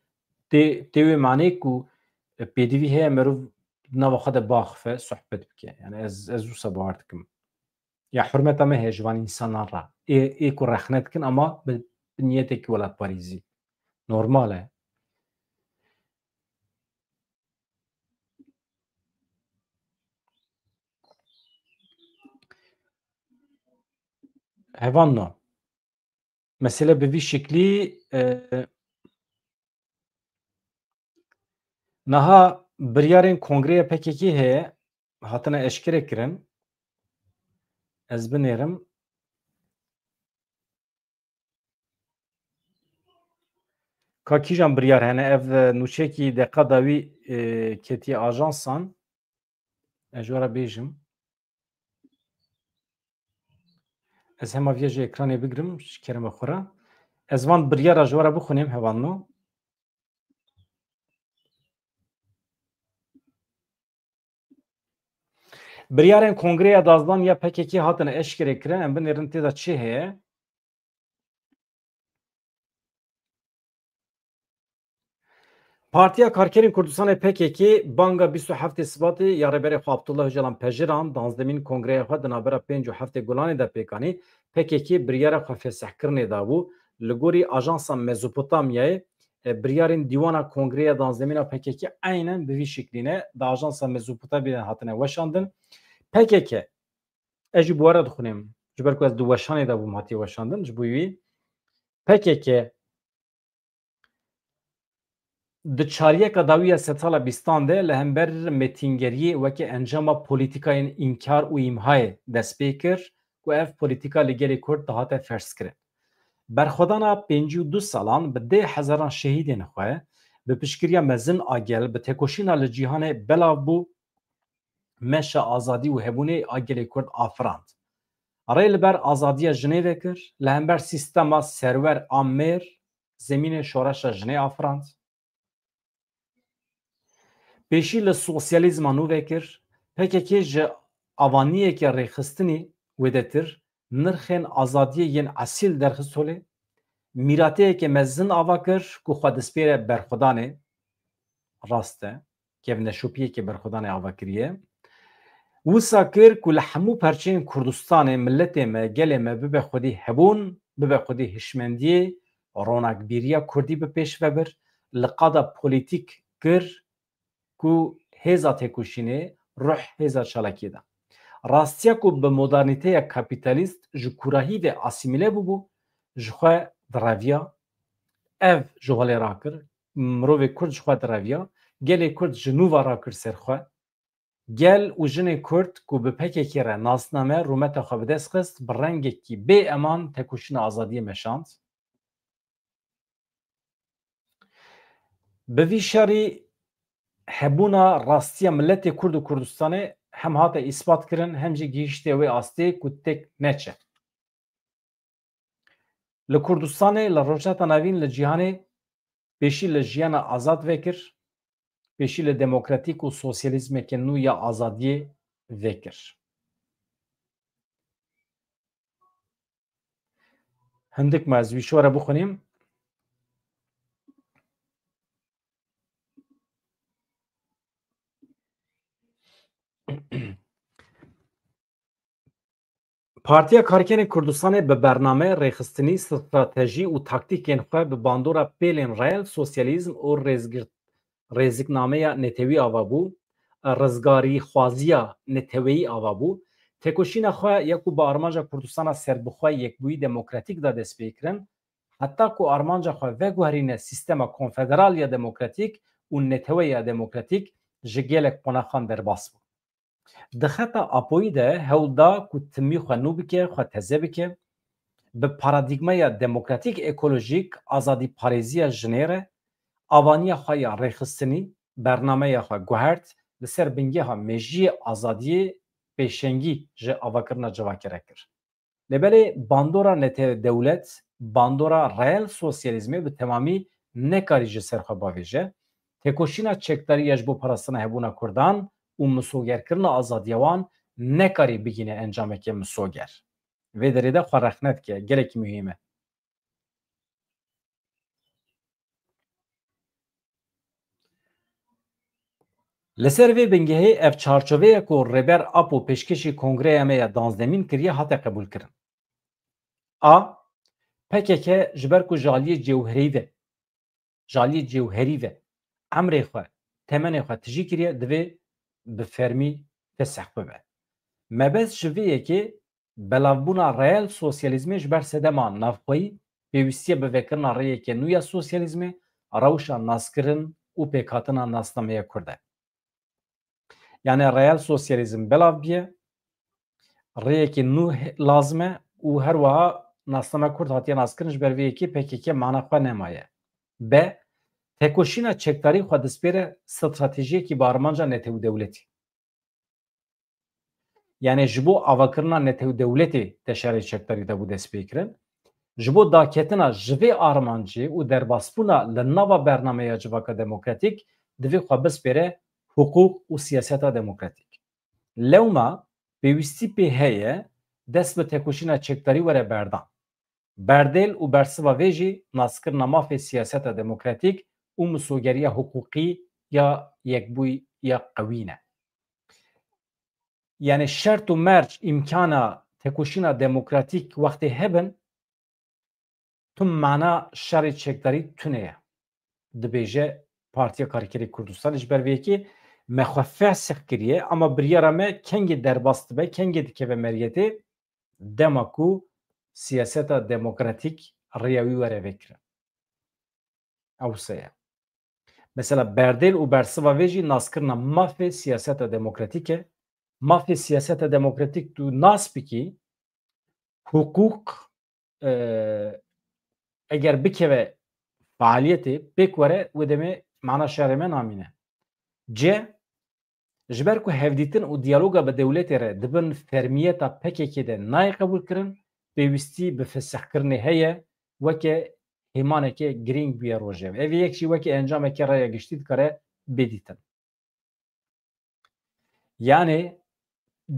Tê, tê wê manê ku pêdivî heye, merov nava xwe de biaxife, sohbet bike. Yani ez, ez wisa bawer dikim. Ya hurmeta me heye ji van însanan re. Ê, ê ku rexne dikin ama bi, bi niyetekî welatparêzî. Normal e. Hevalno. Mesele bi vî şiklî, e, niha biryarên kongreya P K K heye, hatine eşkere kirin. Ez binêrim. Ka kîjan biryar hene? Ev, e, nûçekî deqa dawî, e, ketiye ajansan. Ez ji we re bêjim. Ez hema viya ji ekranê bigirim, ji kerema xwe re. Ez van biryara ji we re bixwînim, hevalno. Biryarên Kongreya Dazdan ya P K K hatine eşkere kirin, em binêrin tê de çi heye. Partiya Karkerên Kurdistanê P K K banga bîst û heftê Sibatê ya Rêberê xwe Abdullah Ocalan pejiran, danzdemîn kongreya xwe di navbera pênc û heftê Gulanê de pêk anî. P K K biryara xwe fesihkirinê dabû. Li gorî Ajansa Mezopotamyayê, e, biryarên dîwana kongreya danzdemîn a P K K eynen bi vî şiklî ne, di Ajansa Mezopotamyayê hatine weşandin. P K K, ez jî bi we re dixwînim, ji ber ku ez di weşanê de bûm hatiye weşandin, ji bo wî P K K di çaryeka dawî ya sedsala bîstan de li hember mêtîngeriyê weke encama polîtîkayên înkar û îmhayê dest pê kir ku ev polîtîka li gelê Kurd dihate ferzkirin. Berxwedana pêncî û du salan bi deh hezaran şehîdên xwe, bi piştgiriya mezin a gel, bi têkoşîna li cîhanê belav bû, meşa azadî û hebûnê a gelê Kurd afirand. Rê li ber azadiya jinê vekir, li hember sîstema serwer a mêr, zemînê şoreşa jinê afirand. Pêşî li sosyalîzma nû vekir, P K K ji avaniyeke rêxistinî wêdetir nirxên azadiyê yên esîl derxist holê, mîrateyeke mezin ava kir ku xwe dispêre berxwedanê, rast e, kevneşopiyeke berxwedanê ava kiriye. Wisa kir ku li hemû perçeyên Kurdistanê miletê me, gelê me bibe xwedî hebûn, bibe xwedî hişmendiyê, ronakbîriya Kurdî bi pêş ve bir, li qada polîtîk kir ku hêza têkoşînê, ruh hêza çalakiyê de. Rastiya ku bi modernîteya kapîtalîst ji kûrahî ve asîmîle bûbû, ji xwe direviya, ev ji holê rakir, mirovê Kurd ji xwe direviya, gelê Kurd ji nû ve rakir ser xwe. Gel û jinê Kurd ku bi P K K re nasname, rûmeta xwe bi dest xist, bi rengekî bê eman têkoşîna azadiyê meşand. Bi vî şerî hebûna rastiya miletê Kurd û Kurdistanê hem hate îspat kirin, hem jî gihîşte wê astê ku têk neçe. Li Kurdistanê, li Rojhilata Navîn, li cîhanê pêşî li jiyana azad vekir, pêşî li demokratîk û sosyalîzmeke nû ya azadiyê vekir. Hindik me ez wî şore bixwînim. Partiya Karkerên Kurdistanê bi bername, rêxistinî, stratejî û taktîkên xwe bi bandora pêlên reel sosyalîzm û rêzgir-, rêziknameya netewî ava bû, rizgarîxwaziya neteweyî ava bû. Têkoşîna xwe ya ku bi armanca Kurdistana serbixwe, yekbûyî demokratîk de dest pê kirin, heta ku armanca xwe veguherîne sîstema konfederal ya demokratîk û netewe ya demokratîk ji gelek qonaxan derbas bû. Di xeta Apoyî de hewl da ku timî xwe nû bike, xwe teze bike, bi paradîgmaya demokratîk, ekolojîk, azadîparêziya jinê re avaniya xwe ya rêxistinî, bernameya xwe guhert, li ser bingeha mejiyê azadiyê pêşengî ji avakirina civakê re kir. Lê belê bandora nete-, dewlet, bandora reel sosyalîzmê bi temamî nekarî ji ser xwe bavêje. Têkoşîna çekdarî ya ji bo parastina hebûna Kurdan û misogerkirina azadiya wan nekarî bigihîne encameke misoger. Vê derê de xwe rexne dike, gelekî muhîm e. Li ser vê bingehê ev çarçoveya ku Rêber Apo pêşkêşî kongreya me ya danzdemîn kiriye hate qebûlkirin. A, P K K ji ber ku ji aliyê cewherî ve, ji aliyê cewherî ve emrê xwe, temenê xwe tijî kiriye, divê bi fermî fesih bibe. Mebest ji vê yekê belavbûna reel sosyalîzmê ji ber sedema navxweyî, pêwîstiya bi vekirina rêyeke nû ya sosyalîzmê, rewşa naskirin û pêkhatina nasnameya Kurd e. Yanî reel sosyalîzm belav biye, rêyekê nû he-, lazim e û her wiha nasname Kurd hatiye naskirin, ji ber vê yekê P K K mana xwe nemaye. B, têkoşîna çekdarî xwe dispêre stratejiyekî bi armanca netewdewletî. Yanî ji bo avakirina netewdewletê teşarê çekdarî de bû destpêkirin. Ji bo daketina ji vê armancê û derbasbûna li nava bernameya civaka demokratîk divê xwe bispêre hiqûq û siyaseta demokratîk. Lewma pêwîstî pê heye dest bi têkoşîna çekdarî were berdan. Berdêl û bersiva vê jî naskirina mafê siyaseta demokratîk û misogeriya hiqûqî ya yekbûyî ya qewî ne. Yani şert û merc îmkana tekoşîna demokratîk wextê hebin, tu mana şerê çekdarî tune ye. Dibêje Partiya Karkerê Kurdistanê ji ber vê yekê me xwe fesix kiriye, ama biryara me kengê derbas dibe, kengê dikeve meriyetê, dema ku siyaseta demokratîk rêya wî were vekirin. Ew se ye. Mesela berdêl û bersiva vê jî naskirina mafê siyaseta demokratîk e. Mafê siyaseta demokratîk tu nas bikî, hiqûq, e, eger bikeve faaliyetê, pêk were, wê demê mana şerê me namîne. C, ji ber ku hevdîtin û diyaloga bi dewletê re di bin fermiyeta P K K de nayê qebûlkirin, pêwîstî bi fesihkirinê heye, weke hêmaneke girîng bûye rojeve. Ev yek jî weke encameke raya giştî dikare bê dîtin. Yani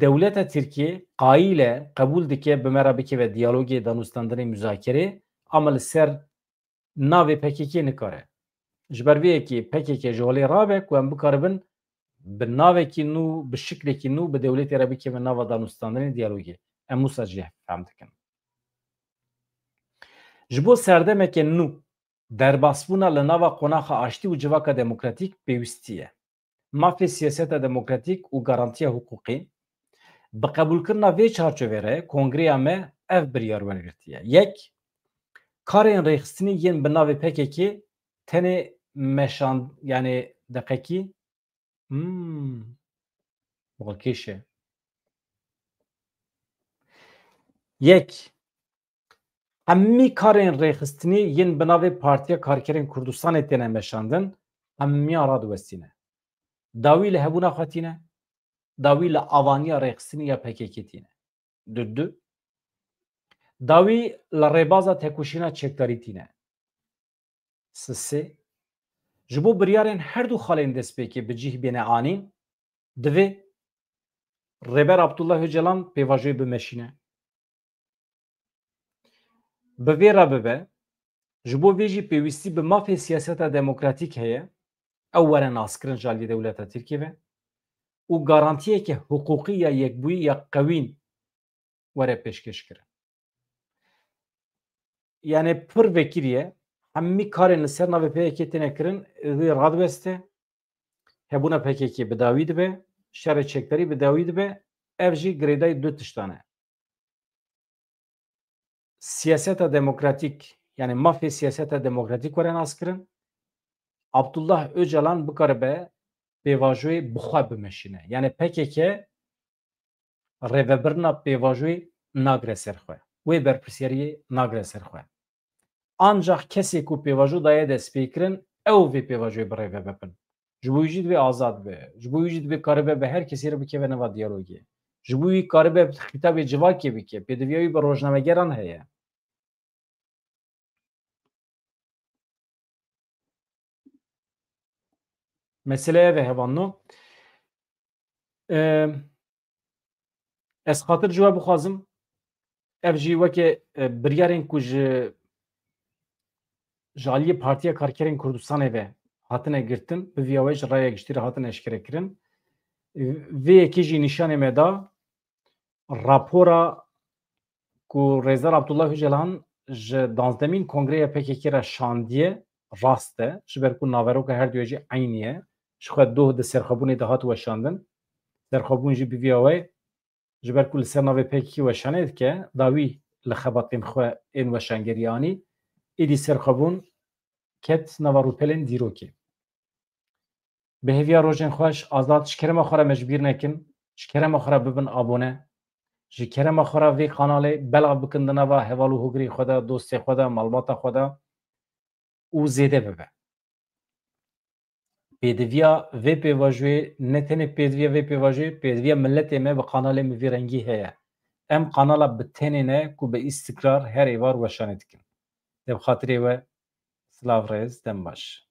dewleta Tirkiyê qayîl e, qebûl dike bi me re bikeve diyalogê, danûstandinê, muzakerê, ama li ser navê P K K nikare. Ji ber vê yekê P K K ji holê rabe ku em bikaribin bi navekî nû, bi şiklekî nû bi dewletê re bikeve nava danûstandinê, diyalogê. Em wisa jî fehm dikin. Ji bo serdemeke nû derbasbûna li nava qonaxa aştî û civaka demokratîk pêwîstî ye. Mafê siyaseta demokratîk û garantiya hiqûqî. Bi qebûlkirina vê çarçovê re kongreya me ev biryar wergirtiye. Yek, karên rêxistinî yên bi navê P K K tenê meşand, yani deqekî, hmm, balkêş e. Yek, hemî karên rêxistinî yên bi navê Partiya Karkerên Kurdistanê têne meşandin, hemiyan radiwestîne. Dawî li hebûna xwe tîne, dawî li avaniya rêxistinî ya P K K tîne. Du du. Dawî li rêbaza tekoşîna çekdarî tîne. Sisê. Ji bo biryarên her du xalên destpêkê bi cih bêne anîn, divê Rêber Abdullah Öcalan pêvajoyê bimeşîne. Bi vê re bibe, ji bo vê jî pêwîstî bi mafê siyaseta demokratîk heye, ew were naskirin ji aliyê dewleta Tirkiyê ve û garantiyeke hiqûqî ya yekbûyî ya qewîn were pêşkêş kirin. Yani pir vekirî ye, hemî karên li ser navê P K K têne kirin, wê radiweste, hebûna P K K bi dawî dibe, şerê çekdarî bi dawî dibe, ev jî girêdayî du tiştan e. Siyaseta demokratîk, yani mafê siyaseta demokratîk were naskirin, Abdullah Öcalan bikaribe pêvajoyê bi xwe bimeşîne. Yani P K K rêvebirina pêvajoyê nagire ser xwe. Wê berpirsiyariyê nagire ser xwe. Ancak kesê ku pêvajo daye destpêkirin, ew vê pêvajoyê bi rêve bibin. Ji bo wî jî divê azad be. Ji bo wî jî divê karibe bi her kesê re bikeve nava diyalogê. Ji bo wî karibe xîtabê civakê bike. Pêdiviya wî bi rojnamegeran heye. Mesele ev e, hevalno. Em, ez xatir ji we bixwazim, ev jî weke, e, biryarên ku ji, ji aliyê Partiya Karkerên Kurdistanê ve hatine girtin, bi viya wê ji raya giştî re hatine eşkerekirin. E, vê yekê jî nîşanê me da, rapora ku Rêzdar Abdullah Öcalan ji danzdemîn kongreya P K K re şandiye, rast e, ji ber ku naveroka her duya jî eynî ye. Ji xwe doh di serxwebûnê de hat weşandin. Serxwebûn jî bi viya wê, ji ber ku li ser navê P K K weşanê dike, dawî li xebatên xwe ên weşangerî anî, êdî serxwebûn ket nava rûpelên dîrokê. Bi hêviya rojên xweş, azad, ji kerema xwe re me ji bîr nekin, ji kerema xwe re bibin abone, ji kerema xwe re vê kanalê belav bikin di nava heval û hogirê xwe de, dostê xwe de, malbata xwe de û zêde bibe. Pêdiviya vê pêvajoyê, ne tenê pêdiviya vê pêvajoyê, pêdiviya miletê me bi kanalê min vî rengî heye. Em kanala bi tenê ne ku bi îstikrar her êvar weşanê dikin. Te bi xatirê we, silav, rêz, dem baş.